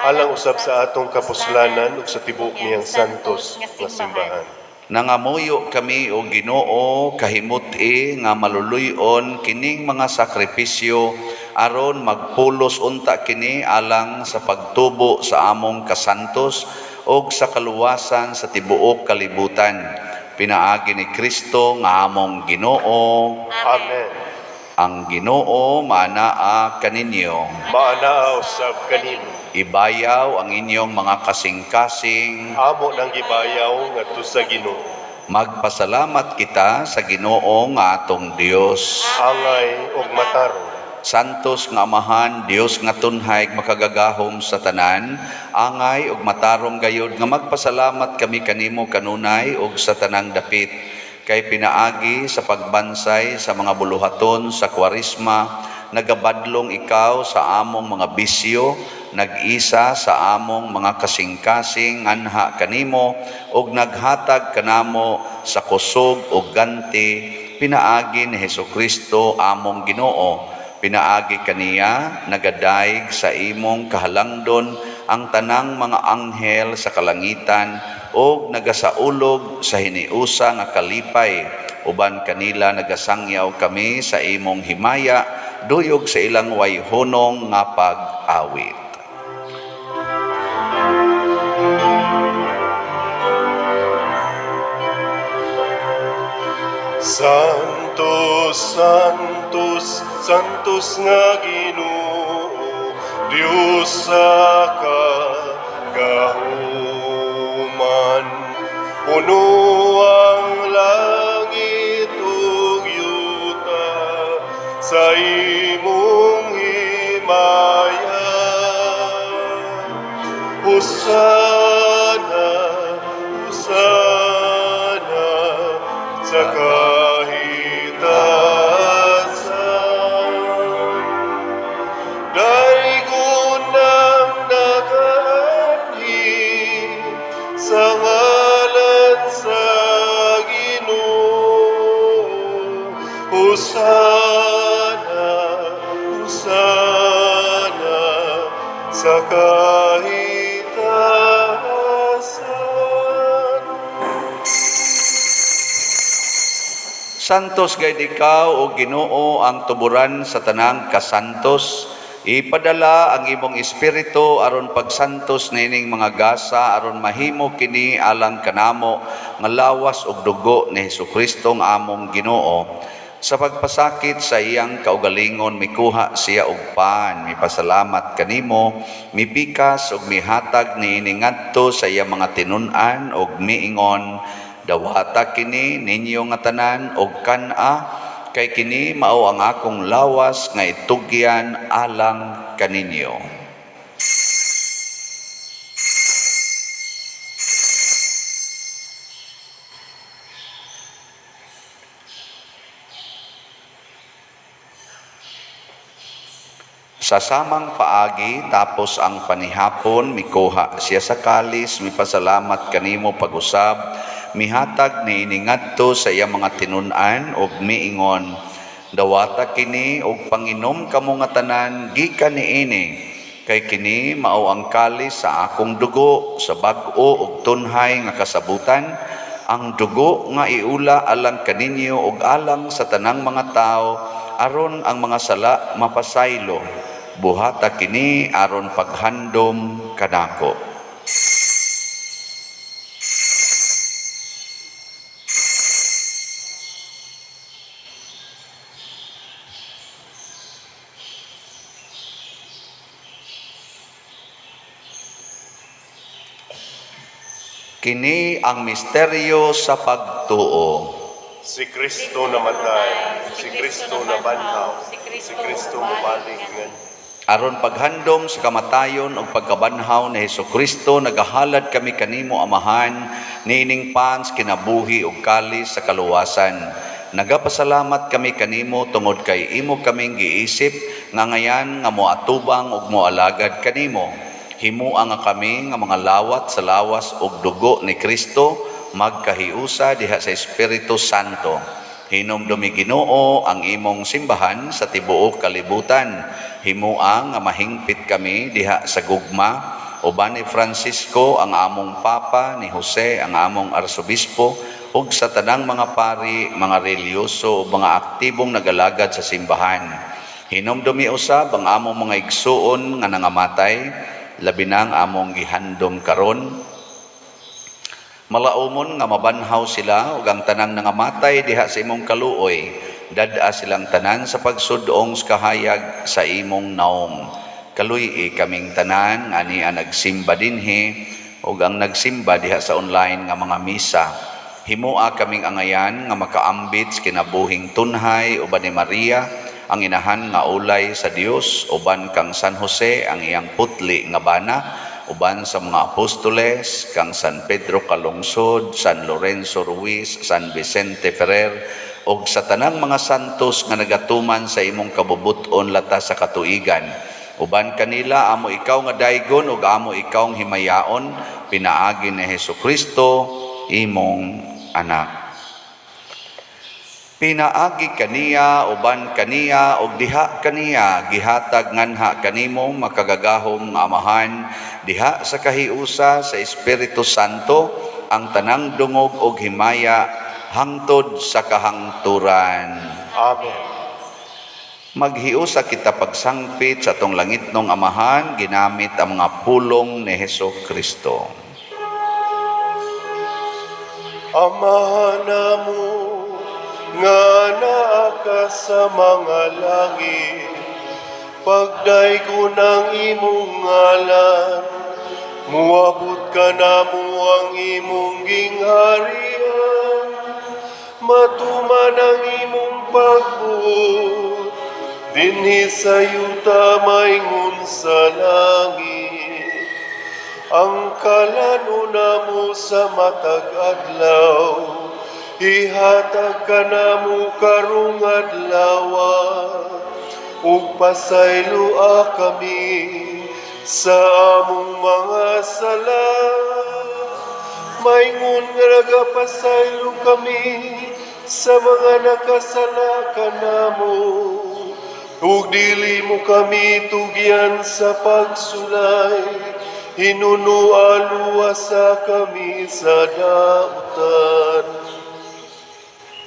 Speaker 1: alang usab sa atong kapuslanan ug sa tibuok niyang santos nga simbahan.
Speaker 2: Nangamuyo kami, o Ginoo, kahimut-i nga maluluy-on kining mga sakripisyo aron magpulos unta kini alang sa pagtubo sa among kasantos ug sa kaluwasan sa tibuok kalibutan. Pinaagi ni Kristo nga among Ginoo.
Speaker 1: Amen.
Speaker 2: Ang Ginoo maanaa kaninyo.
Speaker 1: Maanaa usab kanimo.
Speaker 2: Ibayaw ang inyong mga kasing-kasing.
Speaker 1: Amo nang gibayaw ngadto sa Ginoo.
Speaker 2: Magpasalamat kita sa Ginoo nga atong Dios.
Speaker 1: Angay ug matarong.
Speaker 2: Santos nga Amahan, Dios nga tunhay makagagahom sa tanan, angay ug matarong gayud nga magpasalamat kami kanimo kanunay ug sa tanang dapit, kay pinaagi sa pagbansay sa mga buluhaton sa Kwaresma, nagabadlong ikaw sa among mga bisyo, nag-isa sa among mga kasing-kasing anha kanimo ug naghatag kanamo sa kusog ug ganti pinaagi ni Hesukristo among Ginoo. Pinaagi kaniya nagadayeg sa imong kahalangdon ang tanang mga anghel sa kalangitan ug nagasaulog sa hiniusa nga kalipay. Uban kanila nagasangyaw kami sa imong himaya, duyog sa ilang wayhunong nga pag-awit.
Speaker 1: Santos, Santos, Santos nga Ginoo, Dios sa kagahuman. Puno ang langit ug yuta sa imong himaya. Hosana, Hosana sa kahitasan. Daygon ang nagaanhi sa ngalan sa Ginoo. Hosana, Hosana sa kahitasan.
Speaker 2: Santos gayud ikaw, o Ginoo, ang tuburan sa tanang kasantos. Ipadala ang imong espiritu aron pagsantos niining mga gasa, aron mahimo kini alang kanamo nga lawas ug dugo ni Hesukristo nga among Ginoo. Sa pagpasakit sa iyang kaugalingon, mikuha siya og pan, mipasalamat kanimo, mipikas ug mihatag niini ngadto sa iyang mga tinun-an ug miingon: "Dawata kini ninyo nga tanan og kan-a, kay kini mao ang akong lawas nga itugyan alang kaninyo." Sa samang paagi, tapos ang panihapon, mikuha siya sa kalis, mipasalamat kanimo pag-usab, mihatag niini ngadto sa iyang mga tinun-an ug miingon: "Dawata kini ug panginom kamo nga tanan gikan niini, kay kini mao ang kalis sa akong dugo sa bag-o ug tunhay nga kasabutan, ang dugo nga iula alang kaninyo ug alang sa tanang mga tawo aron ang mga sala mapasaylo. Buhata kini aron paghandom kanako." Kini ang misteryo sa pagtuo.
Speaker 1: Si Kristo namatay, si Kristo nabanhaw, si Kristo mobalik ngan
Speaker 2: Aron paghandom sa kamatayon ug pagkabanhaw ni Hesukristo, nagahalad kami kanimo, Amahan, niining pans kinabuhi ug kalis sa kaluwasan. Nagapasalamat kami kanimo tungod kay imo kaming giisip nga ngayan nga moatubang ug moalagad kanimo. Himua nga kami nga mga lawat sa lawas ug dugo ni Kristo magkahiusa diha sa Espiritu Santo. Hinumdumi, Ginoo, ang imong simbahan sa tibuok kalibutan. Himua nga mahingpit kami diha sa gugma uban ni Francisco ang among Papa, ni Jose ang among Arsobispo, ug sa tanang mga pari, mga relihiyoso ug mga aktibong nagalagad sa simbahan. Hinumdumi usab ang among mga igsuon nga nangamatay, labi na ang among gihandom karon. Malaumon nga mabanhaw sila ug ang tanang nangamatay diha sa imong kaluoy, dad-a silang tanan sa pagsud-ong sa kahayag sa imong naong. Kaluy-i kaming tanan nga ania nagsimba dinhi ug ang nagsimba diha sa online nga mga misa. Himoa kaming angayan nga makaambit sa kinabuhing tunhay uban ni Maria, ang inahan nga ulay sa Dios, uban kang San Jose ang iyang putli nga bana, uban sa mga apostoles, kang San Pedro Calungsod, San Lorenzo Ruiz, San Vicente Ferrer, ug sa tanang mga santos nga nagatuman sa imong kabubut-on latas sa katuigan. Uban kanila amo ikaw nga daygon ug amo ikaw nga himayaon pinaagi ni Hesus Kristo, imong anak. Pinaagi kaniya, uban kaniya, ug diha kaniya, gihatag nganha kanimo makagagahom nga Amahan, diha sa kahiusa sa Espiritu Santo, ang tanang dungog ug himaya hangtod sa kahangturan.
Speaker 1: Amen.
Speaker 2: Maghiusa kita pagsangpit sa atong langitnong Amahan ginamit ang mga pulong ni Hesus Kristo.
Speaker 1: Amahan namo nga naa ka sa mga langit, pagdaygon ang imong ngalan, muabot kanamo ang imong gingharian, matuman ang imong pagbuot, dinhi sa yuta maingon sa langit. Ang kalanon namo sa matag adlaw, ihatag kanamo karong adlaw, ug pasayloa kami sa among mga sala, maingon nga nagapasaylo kami sa mga nakasala kanamo. Ug dili mo kami tugyan sa pagsulay, hinunoa luwasa kami sa dautan.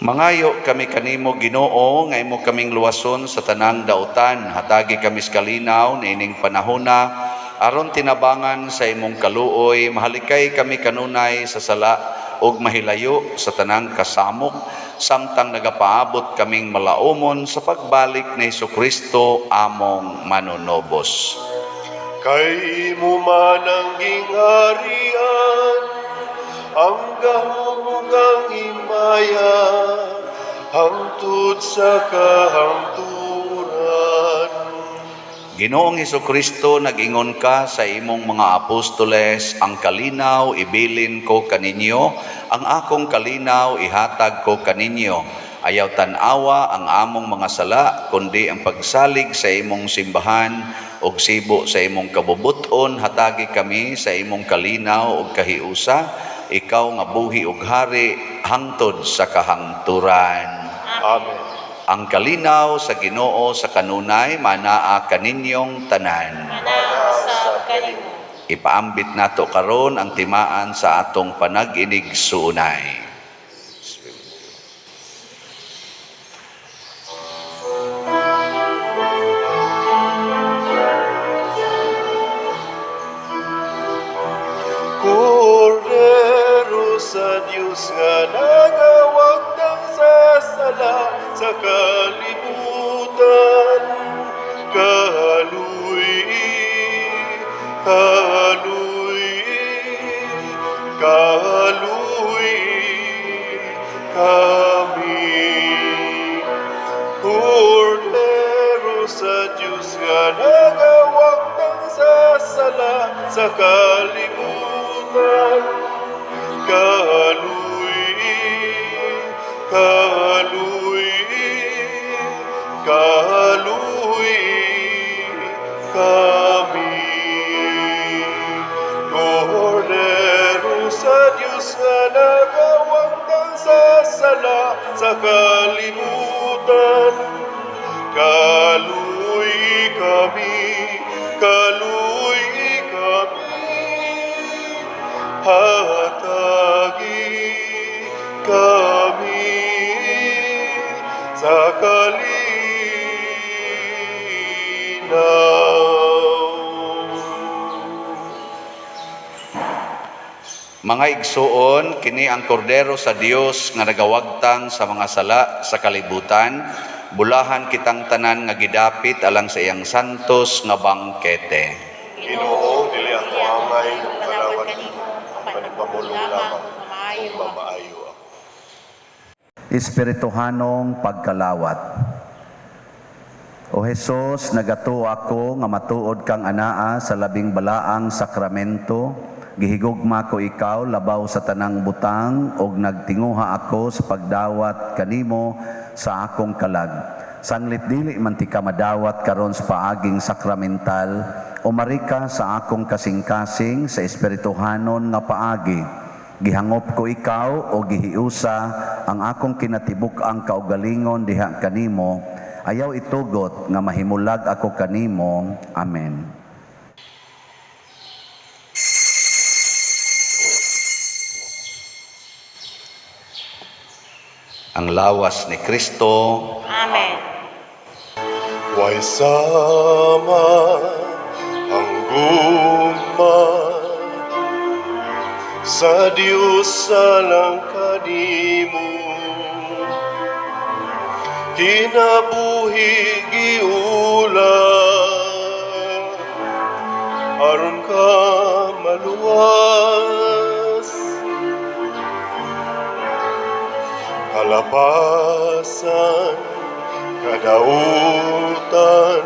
Speaker 2: Mangayo kami kanimo, Ginoo, nga imo kaming luwason sa tanang dautan. Hatagi kami sa kalinaw niining panahona aron tinabangan sa imong kaluoy mahalikay kami kanunay sa sala ug mahilayo sa tanang kasamok samtang nagapaabot kaming malaumon sa pagbalik ni Hesukristo among manunobos.
Speaker 1: Kay imo man ang gingharian, ang gahom ug ang himaya, hangtod sa kahangturan.
Speaker 2: Ginoong Hesukristo, nag-ingon ka sa imong mga apostoles, "Ang kalinaw ibilin ko kaninyo, ang akong kalinaw ihatag ko kaninyo." Ayaw tan-awa ang among mga sala, kundi ang pagsalig sa imong simbahan ug sibo sa imong kabubuton, hatagi kami sa imong kalinaw ug kahiusa, ikaw nga buhi ug hari hangtod sa kahangturan.
Speaker 1: Amen.
Speaker 2: Ang kalinaw sa Ginoo sa kanunay manaa kaninyong tanan.
Speaker 3: Manaa usab kanimo.
Speaker 2: Ipaambit nato karon ang timaan sa atong panag-inig-suunay.
Speaker 1: Kordero sa Diyos nga nagawagtang sa sala sa kalibutan, kaluy, kaluy, kaluy kami. Kordero sa Diyos nga nagawagtang sa sala sa kalibutan, kaluy, kaluy, kaluy kami. Kordero sa Diyos nga nagawagtang sa sala sa kalibutan, kaluy kami, kaluy kami, hatagi kami sa kalinaw.
Speaker 2: Mga igsuon, kini ang kordero sa Dios nga nagawagtang sa mga sala sa kalibutan. Bulahan kitang tanan nga gidapit alang sa iyang santos nga bangkete.
Speaker 1: Ginoo, dili ako angay nga mokalawat nimo, apan ipamulong lamang ug mamaayo ako.
Speaker 5: Espirituhanong pagkalawat. O Hesus, nagatuo ako nga matuod kang anaa sa labing balaang sakramento. Gihigugma ko ikaw labaw sa tanang butang ug nagtinguha ako sa pagdawat kanimo sa akong kalag. Sanglit dili man tika madawat karon sa paaging sakramental, umari ka sa akong kasing-kasing sa espirituhanon nga paagi. Gihangop ko ikaw o gihiusa ang akong kinatibuk-ang kaugalingon diha kanimo. Ayaw itugot nga mahimulag ako kanimo. Amen.
Speaker 2: Ang lawas ni Kristo.
Speaker 3: Amen.
Speaker 1: Way sama ang gugma sa Diyos alang kanimo, kinabuhi giula aron ka maluwas, kalapasan, kadautan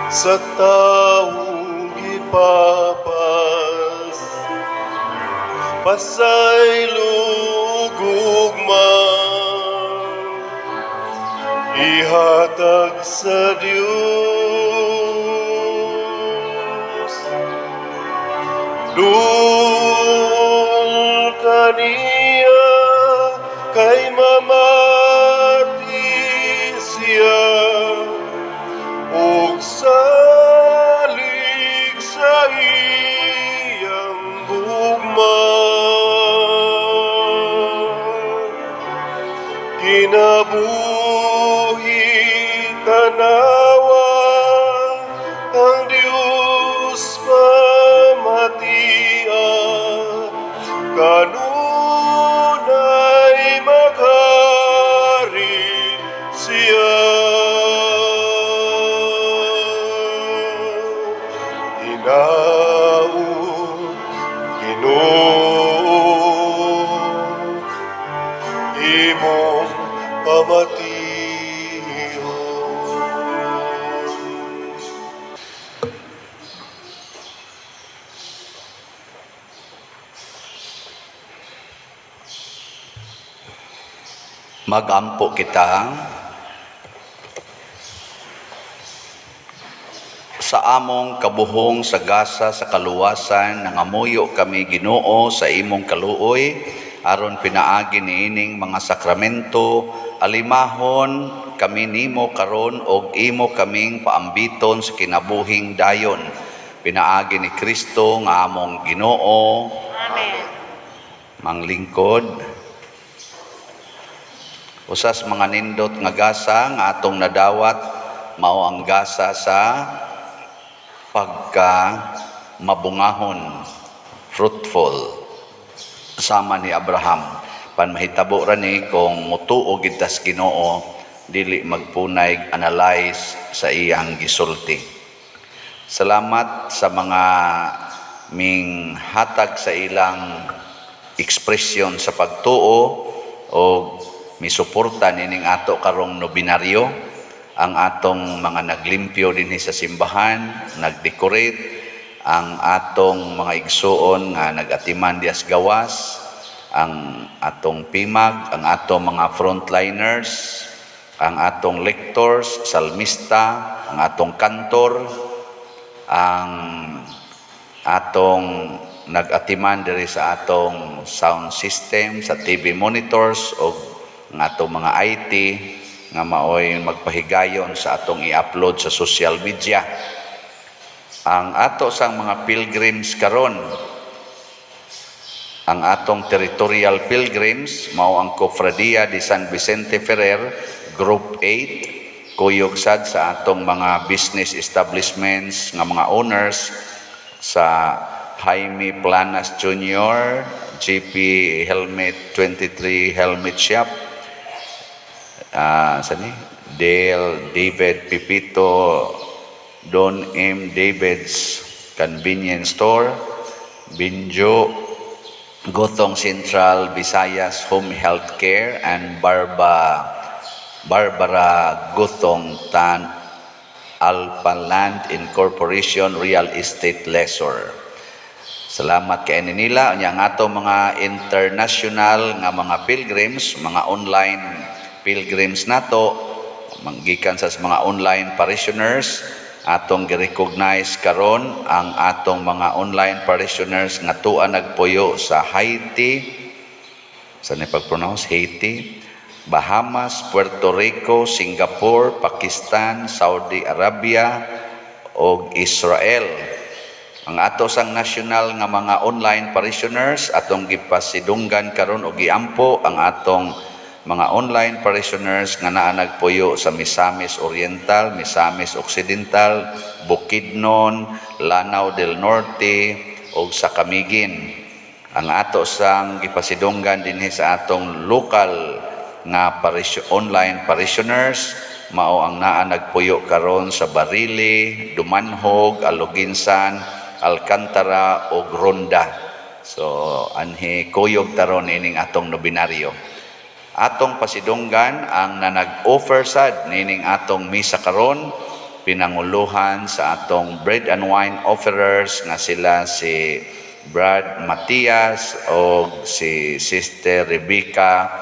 Speaker 1: sa taong gipapas, pasaylo gugma ihatag sa Dios. Duol kaniya kay mamati siya ug salig sa iyang gugma. Kinabuhi tanawa ang Diyos pamatia, kanunay maghari siya. Hinaut, Ginoo, imong pamation.
Speaker 2: Magampo kita. Sa among kabuhong sa gasa sa kaluwasan, nangamuyo kami, Ginoo, sa imong kaluoy aron pinaagi niining mga sakramento alimahon kami nimo karon og imo kaming paambiton sa kinabuhing dayon, pinaagi ni Kristo nga among Ginoo.
Speaker 3: Amen.
Speaker 2: Manglingkod. Usas mga nindot nga gasa nga atong nadawat mao ang gasa sa pagka mabungahon, fruitful, sama ni Abraham. Pan mahitabo ra ni kung mutuo gid tas Ginoo, dili magpunay analyze sa iyang gisulti. Salamat sa mga ming hatag sa ilang ekspresyon sa pagtuo o misuporta nining ato karong nobinaryo, ang atong mga naglimpyo dinhi sa simbahan, nagdecorate, ang atong mga igsuon nga nagatiman dias gawas, ang atong pimag, ang atong mga frontliners, ang atong lectors, salmista, ang atong kantor, ang atong nag-atiman diri sa atong sound system, sa TV monitors o ang atong mga IT nga maoy magpahigayon sa atong i-upload sa social media. Ang ato sang mga pilgrims karon, ang atong territorial pilgrims mao ang Cofradia de San Vicente Ferrer Group 8, kuyog sad sa atong mga business establishments nga mga owners sa Jaime Planas Jr., GP Helmet 23 Helmet Shop, sani? Dale David Pipito, Don M. David's Convenience Store, Binjo Gotong Central Visayas Home Health Care and Barbara Gotong Tan Alpha Land Incorporation Real Estate Lessor. Salamat kay nila. Unya ang ato mga international nga mga pilgrims, mga online pilgrims nato, manggikan sa mga online parishioners, atong gi-recognize karon ang atong mga online parishioners nga tua nagpuyo sa Haiti, sa ni pag-pronounce Haiti, Bahamas, Puerto Rico, Singapore, Pakistan, Saudi Arabia ug Israel. Ang ato sang national nga mga online parishioners, atong gipasidunggan karon og giampo ang atong mga online parishioners nga naa nagpuyo sa Misamis Oriental, Misamis Occidental, Bukidnon, Lanao del Norte ug sa Camiguin. Ang ato sang gipasidunggan dinhi sa atong local nga online parishioners mao ang naa nagpuyo karon sa Barili, Dumanjug, Aloguinsan, Alcantara ug Ronda. So anhi kuyog taron ining atong nobinaryo. Atong pasidunggan ang nanag-offer sad nining atong misa karon, pinanguluhan sa atong bread and wine offerers nga sila si Brad Matias o si Sister Rebecca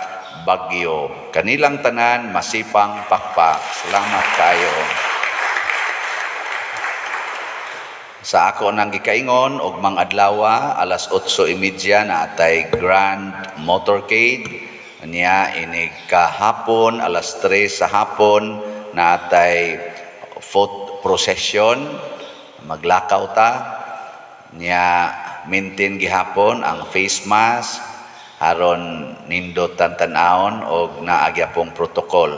Speaker 2: Bagyo. Kanilang tanan, masipang pakpak. Salamat kayo. Sa ako nang gikaingon, ugmang adlawa, alas 8:30 na atay Grand Motorcade. Niya inig kahapon, alas 3 sa hapon, na atay foot procession. Maglakaw ta. Niya maintain gihapon ang face mask aron nindot tan-awon og naa gyapong protocol.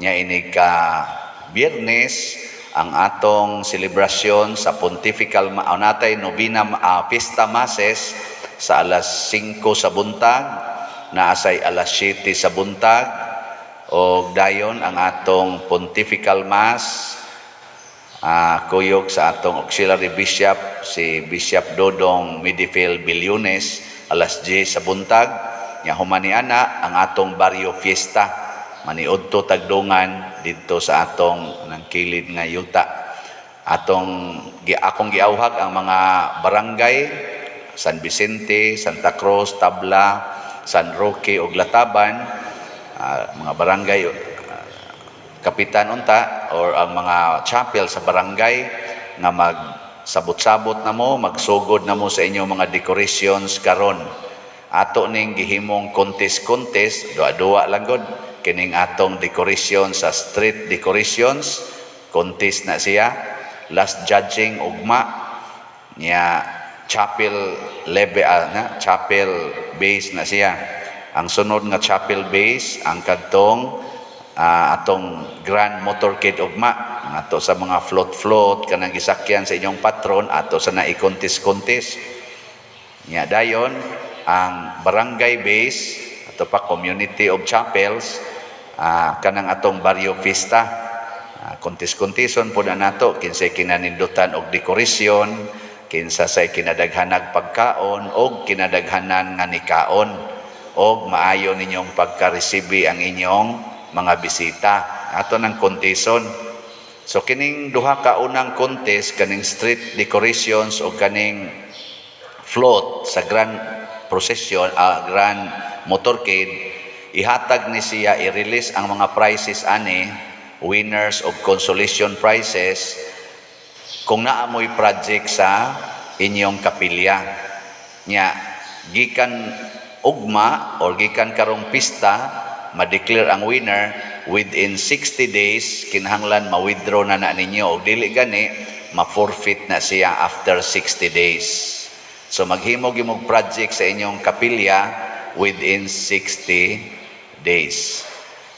Speaker 2: Nya inig ka Biyernes ang atong selebrasyon sa Pontifical natay novena, Fiesta Masses sa alas 5 sa buntag, naasay alas 7 sa buntag, og dayon ang atong Pontifical Mass, kuyog sa atong auxiliary bishop, si Bishop Dodong Midifil Billones, alas 10 sa buntag. Nya human ni ana ang atong barrio fiesta, maniudto tagdungan didto sa atong nang kilid nga yuta. Atong akong giawhag ang mga barangay San Vicente, Santa Cruz, Tabla, San Roque ug Lataban, mga barangay kapitan unta or ang mga chapel sa barangay nga magsabot-sabot na mo, magsugod na mo sa inyong mga decorations karon. Ato ning gihimong contest-contest, duwa-duwa lang gud kining atong decoration sa street decorations, contest na siya. Last judging ugma niya, chapel level, na chapel base na siya. Ang sunod nga chapel base ang kadtong atong grand motorcade ugma, ato sa mga float-float kanang gisakyan sa inyong patron, ato sa na i-contest-contest. Nya dayon ang barangay base, ato pa community of chapels, kanang atong barrio fiesta. Contest-conteston po na nato kinsay kinanindutan og dekorasyon, kinsa say kinadaghanag pagkaon og kinadaghanan nga nikaon, og maayo ninyong pagkaresibi ang inyong mga bisita. Ato ng conteston. So kining duha ka unang contest, kaning street decorations o kaning float sa grand procession, grand motorcade, ihatag ni siya, i-release ang mga prizes ani, winners of consolation prizes, kung naa mo'y project sa inyong kapilya. Nya, gikan ugma or gikan karong pista, ma-declare ang winner within 60 days, kinahanglan ma-withdraw na na ninyo. O dili gani, ma-forfeit na siya after 60 days. So maghimo gyud project sa inyong kapilya within 60 days.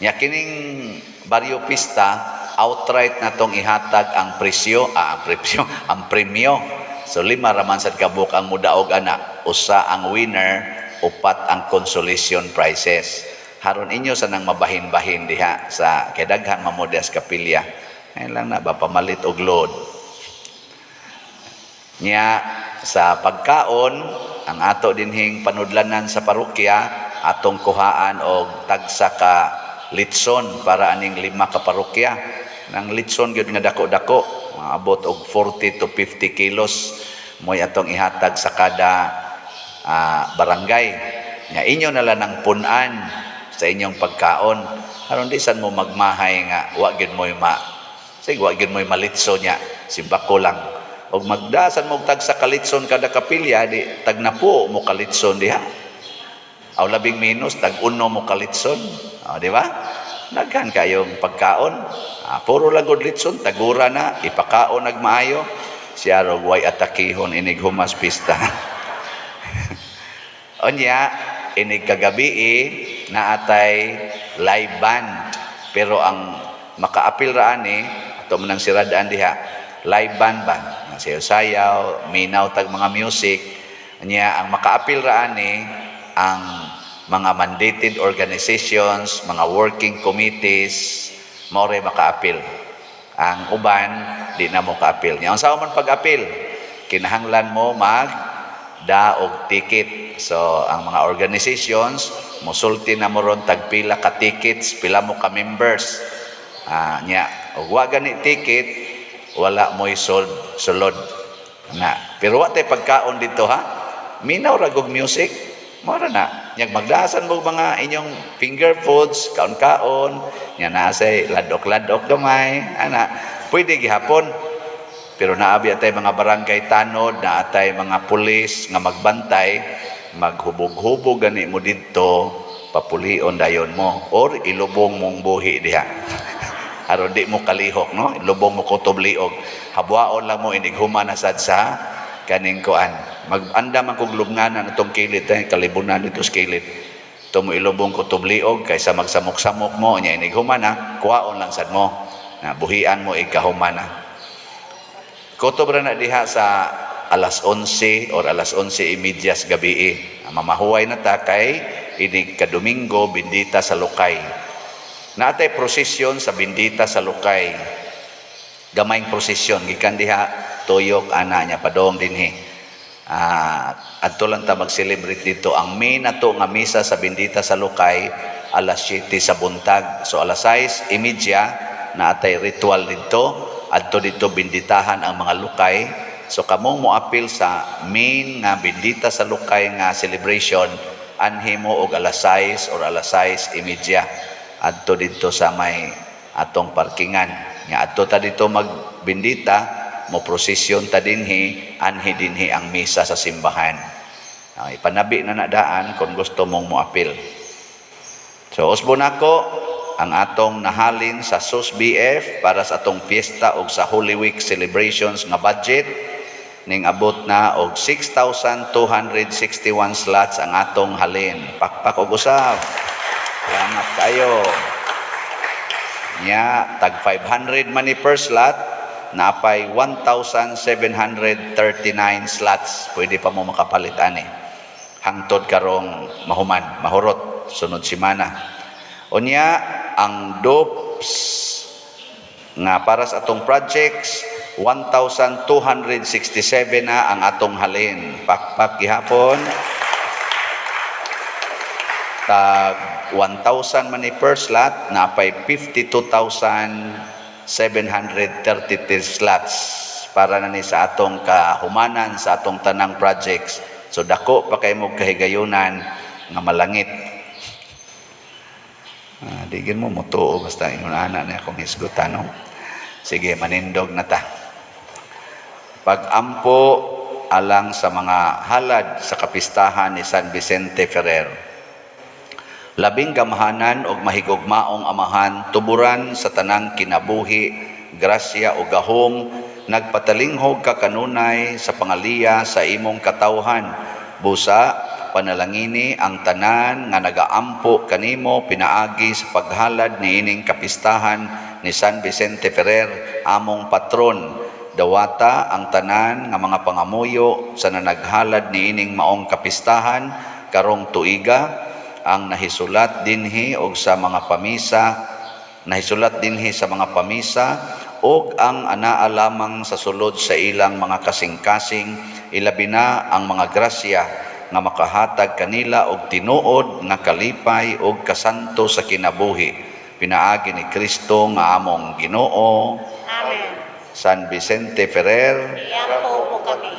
Speaker 2: Nya kining barrio pista, outright na tong ihatag ang presyo, ang presyo, ang premyo. So 5 raman sad kabuk ang mudaog ana, usa ang winner, 4 ang consolation prizes. Haron inyo sa nang mabahin-bahin diha sa kay daghan mamodias kapilya. Ngayon lang na ba pamalit og load. Nya sa pagkaon, Ang ato dinhing panudlanan sa parokya, atong kuhaan og tagsa ka litson para aning lima ka parokya. Nang litson gyud nga dako-dako, maabot og 40 to 50 kilos mo'y atong ihatag sa kada barangay. Nga inyo na lang ng punan sa inyong pagkaon. Aron di san mo magmahay nga wa gyud mo'y ma sige, wa gyud mo'y malitso niya, simbako lang. Og magdasan mo og tagsa ka litson kada kapilya, di tagnapo mo ka litson diha. Aw labing minus, tag-uno mo ka litson. O, di ba? Daghan kayong pagkaon. Puro lang gud litson, tagura na, ipakaon nagmaayo. Siya rog way atakihon inig humas pista. Unya, inig kagabi naatay live band. Pero ang makaapil ra ani, ato man ang siradaan diha, live band ba? Sayaw-sayaw, minaw tag mga music. Nya ang makaapil ra ani ang mga mandated organizations, mga working committees, mao ray makaapil. Ang uban di na mo kaapil. Nya unsa man pag-apil? Kinahanglan mo mag og ticket. So ang mga organizations mosulti na mo ron tag pila ka tickets, pila mo ka members. Nya og wa gani ticket, wala mo'y sold sulod na. Pero wa tay pagkaon dito ha. Minaw ra gog music. Mao ra na. Nya magdasan mo mga inyong finger foods, kaon-kaon, nya naa say ladok-ladok gamay, ana. Pwede gihapon. Pero naabi atay mga barangay tanod, naatay mga pulis nga magbantay, maghubog-hubog gani mo didto, papulion dayon mo or ilubong mong buhi diha. Aron di mo kalihok, no? Ilubong mo kutob liog. Habwaon lang mo inig human na sad sa kaning kuan. Mag-anda man kog lubnganan atong kilid, eh, kalibunan dito sa kilid. Ito mo ilubong kutob liog kaysa magsamok-samok mo nya inig human na, kuwaon lang sad mo. Na buhian mo ikahuman na. Kutob ra na diha sa alas 11 or alas 11:30 sa gabi. Mamahuway na ta kay inig kadomingo, bindita sa Lukay. Naatay prosesyon sa bindita sa Lukay. Gamayng prosesyon gikan diha tuyok ana niya padong dinhi. Adto lang ta mag-celebrate dito. Ang main nato nga misa sa bindita sa Lukay alas 7 sa buntag. So alas 6:30 naatay ritual dito. Adto dito binditahan ang mga lukay. So kamong moapil sa main nga bindita sa Lukay nga celebration, anhi mo og alas 6 or alas 6:30 adto dito sa may atong parkingan. Nga adto ta dito magbindita, mo prosesyon ta dinhi, anhi dinhi ang misa sa simbahan. Ay, panabi na nadaan kung gusto mong moapil. So usbon nako ang atong nahalin sa SUS BF para sa atong fiesta og sa Holy Week celebrations nga budget ning abot na og 6,261 slots ang atong halin. Pakpak og usab. Salamat kayo. Nya tag 500 man ni per slot, napay 1,739 slots. Pwede pa mo makapalit ani. Hangtod karong mahuman, mahurot sunod semana. Unya ang DOPS nga para sa atong projects, 1,267 na ang atong halin. Pakpak gihapon. Tag 1,000 man ni per slot, napay 52,733 slots para na ni sa atong kahumanan sa atong tanang projects. So dako pa kay mo kahigayunan nga malangit. Di gin mo mutuo basta ingon ana na akong hisgutan, no? Sige, manindog na ta. Pag-ampo alang sa mga halad sa kapistahan ni San Vicente Ferrer. Labing gamhanan og mahigugmaong Amahan, tuburan sa tanang kinabuhi, grasya o gahom, nagpatalinghog ka kanunay sa pangaliya sa imong katawhan. Busa, panalangini ang tanan nga nagaampo kanimo pinaagi sa paghalad niining kapistahan ni San Vicente Ferrer, among patron. Dawata ang tanan nga mga pangamuyo sa nanaghalad niining maong kapistahan karong tuiga, ang nahisulat dinhi og sa mga pamisa, nahisulat dinhi sa mga pamisa og ang anaa lamang sa sulod sa ilang mga kasing-kasing, ilabi na ang mga grasya. nga makahatag kanila og tinuod nga kalipay og kasanto sa kinabuhi pinaagi ni Kristo nga among Ginoo.
Speaker 3: Amen.
Speaker 2: San Vicente Ferrer,
Speaker 3: Iampo mo kami.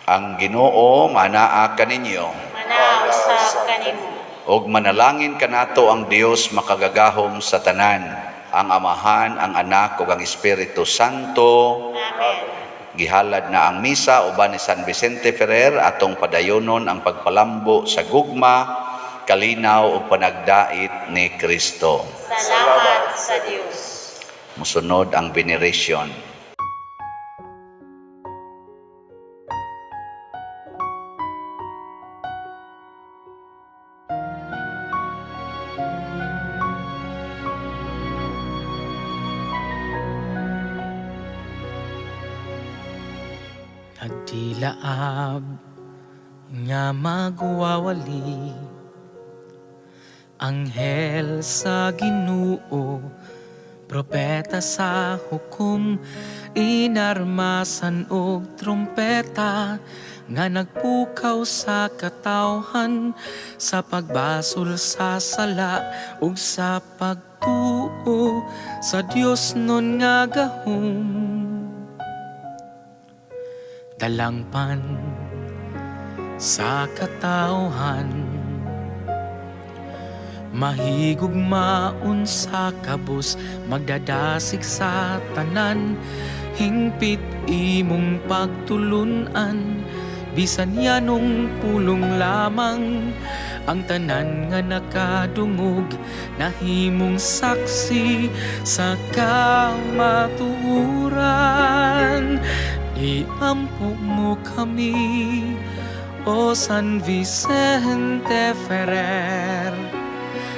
Speaker 2: Ang Ginoo manaa kaninyo.
Speaker 3: Manaa usab kanimo.
Speaker 2: Og manalangin kanato ang Dios makagagahom sa tanan, ang Amahan, ang Anak ug ang Espiritu Santo.
Speaker 3: Amen.
Speaker 2: Gihalad na ang misa uban ni San Vicente Ferrer, atong padayonon ang pagpalambo sa gugma, kalinaw ug panagdait ni Kristo.
Speaker 3: Salamat sa Dios.
Speaker 2: Musunod ang veneration.
Speaker 6: Nagdilaab nga magwawali, anghel sa Ginoo, propeta sa hukom, inarmasan og trumpeta nga nagpukaw sa katawhan sa pagbasol sa sala ug sa pagtuo sa Dios nun nga gahom. Dalangpan sa katawhan, mahigugmaon sa kabus, magdadasig sa tanan, hingpit imong pagtulunan, bisan yanong pulong lamang, ang tanan nga nakadungog, nahimong saksi sa kamatuoran. Iampo mo kami, O San Vicente Ferrer,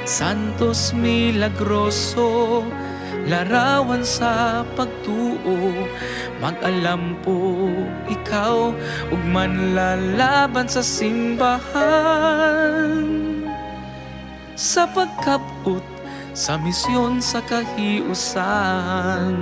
Speaker 6: Santos Milagroso, larawan sa pagtuo, mag-alampo ikaw ug manlalaban sa simbahan, sa pagkabot sa misyon sa kahiusan.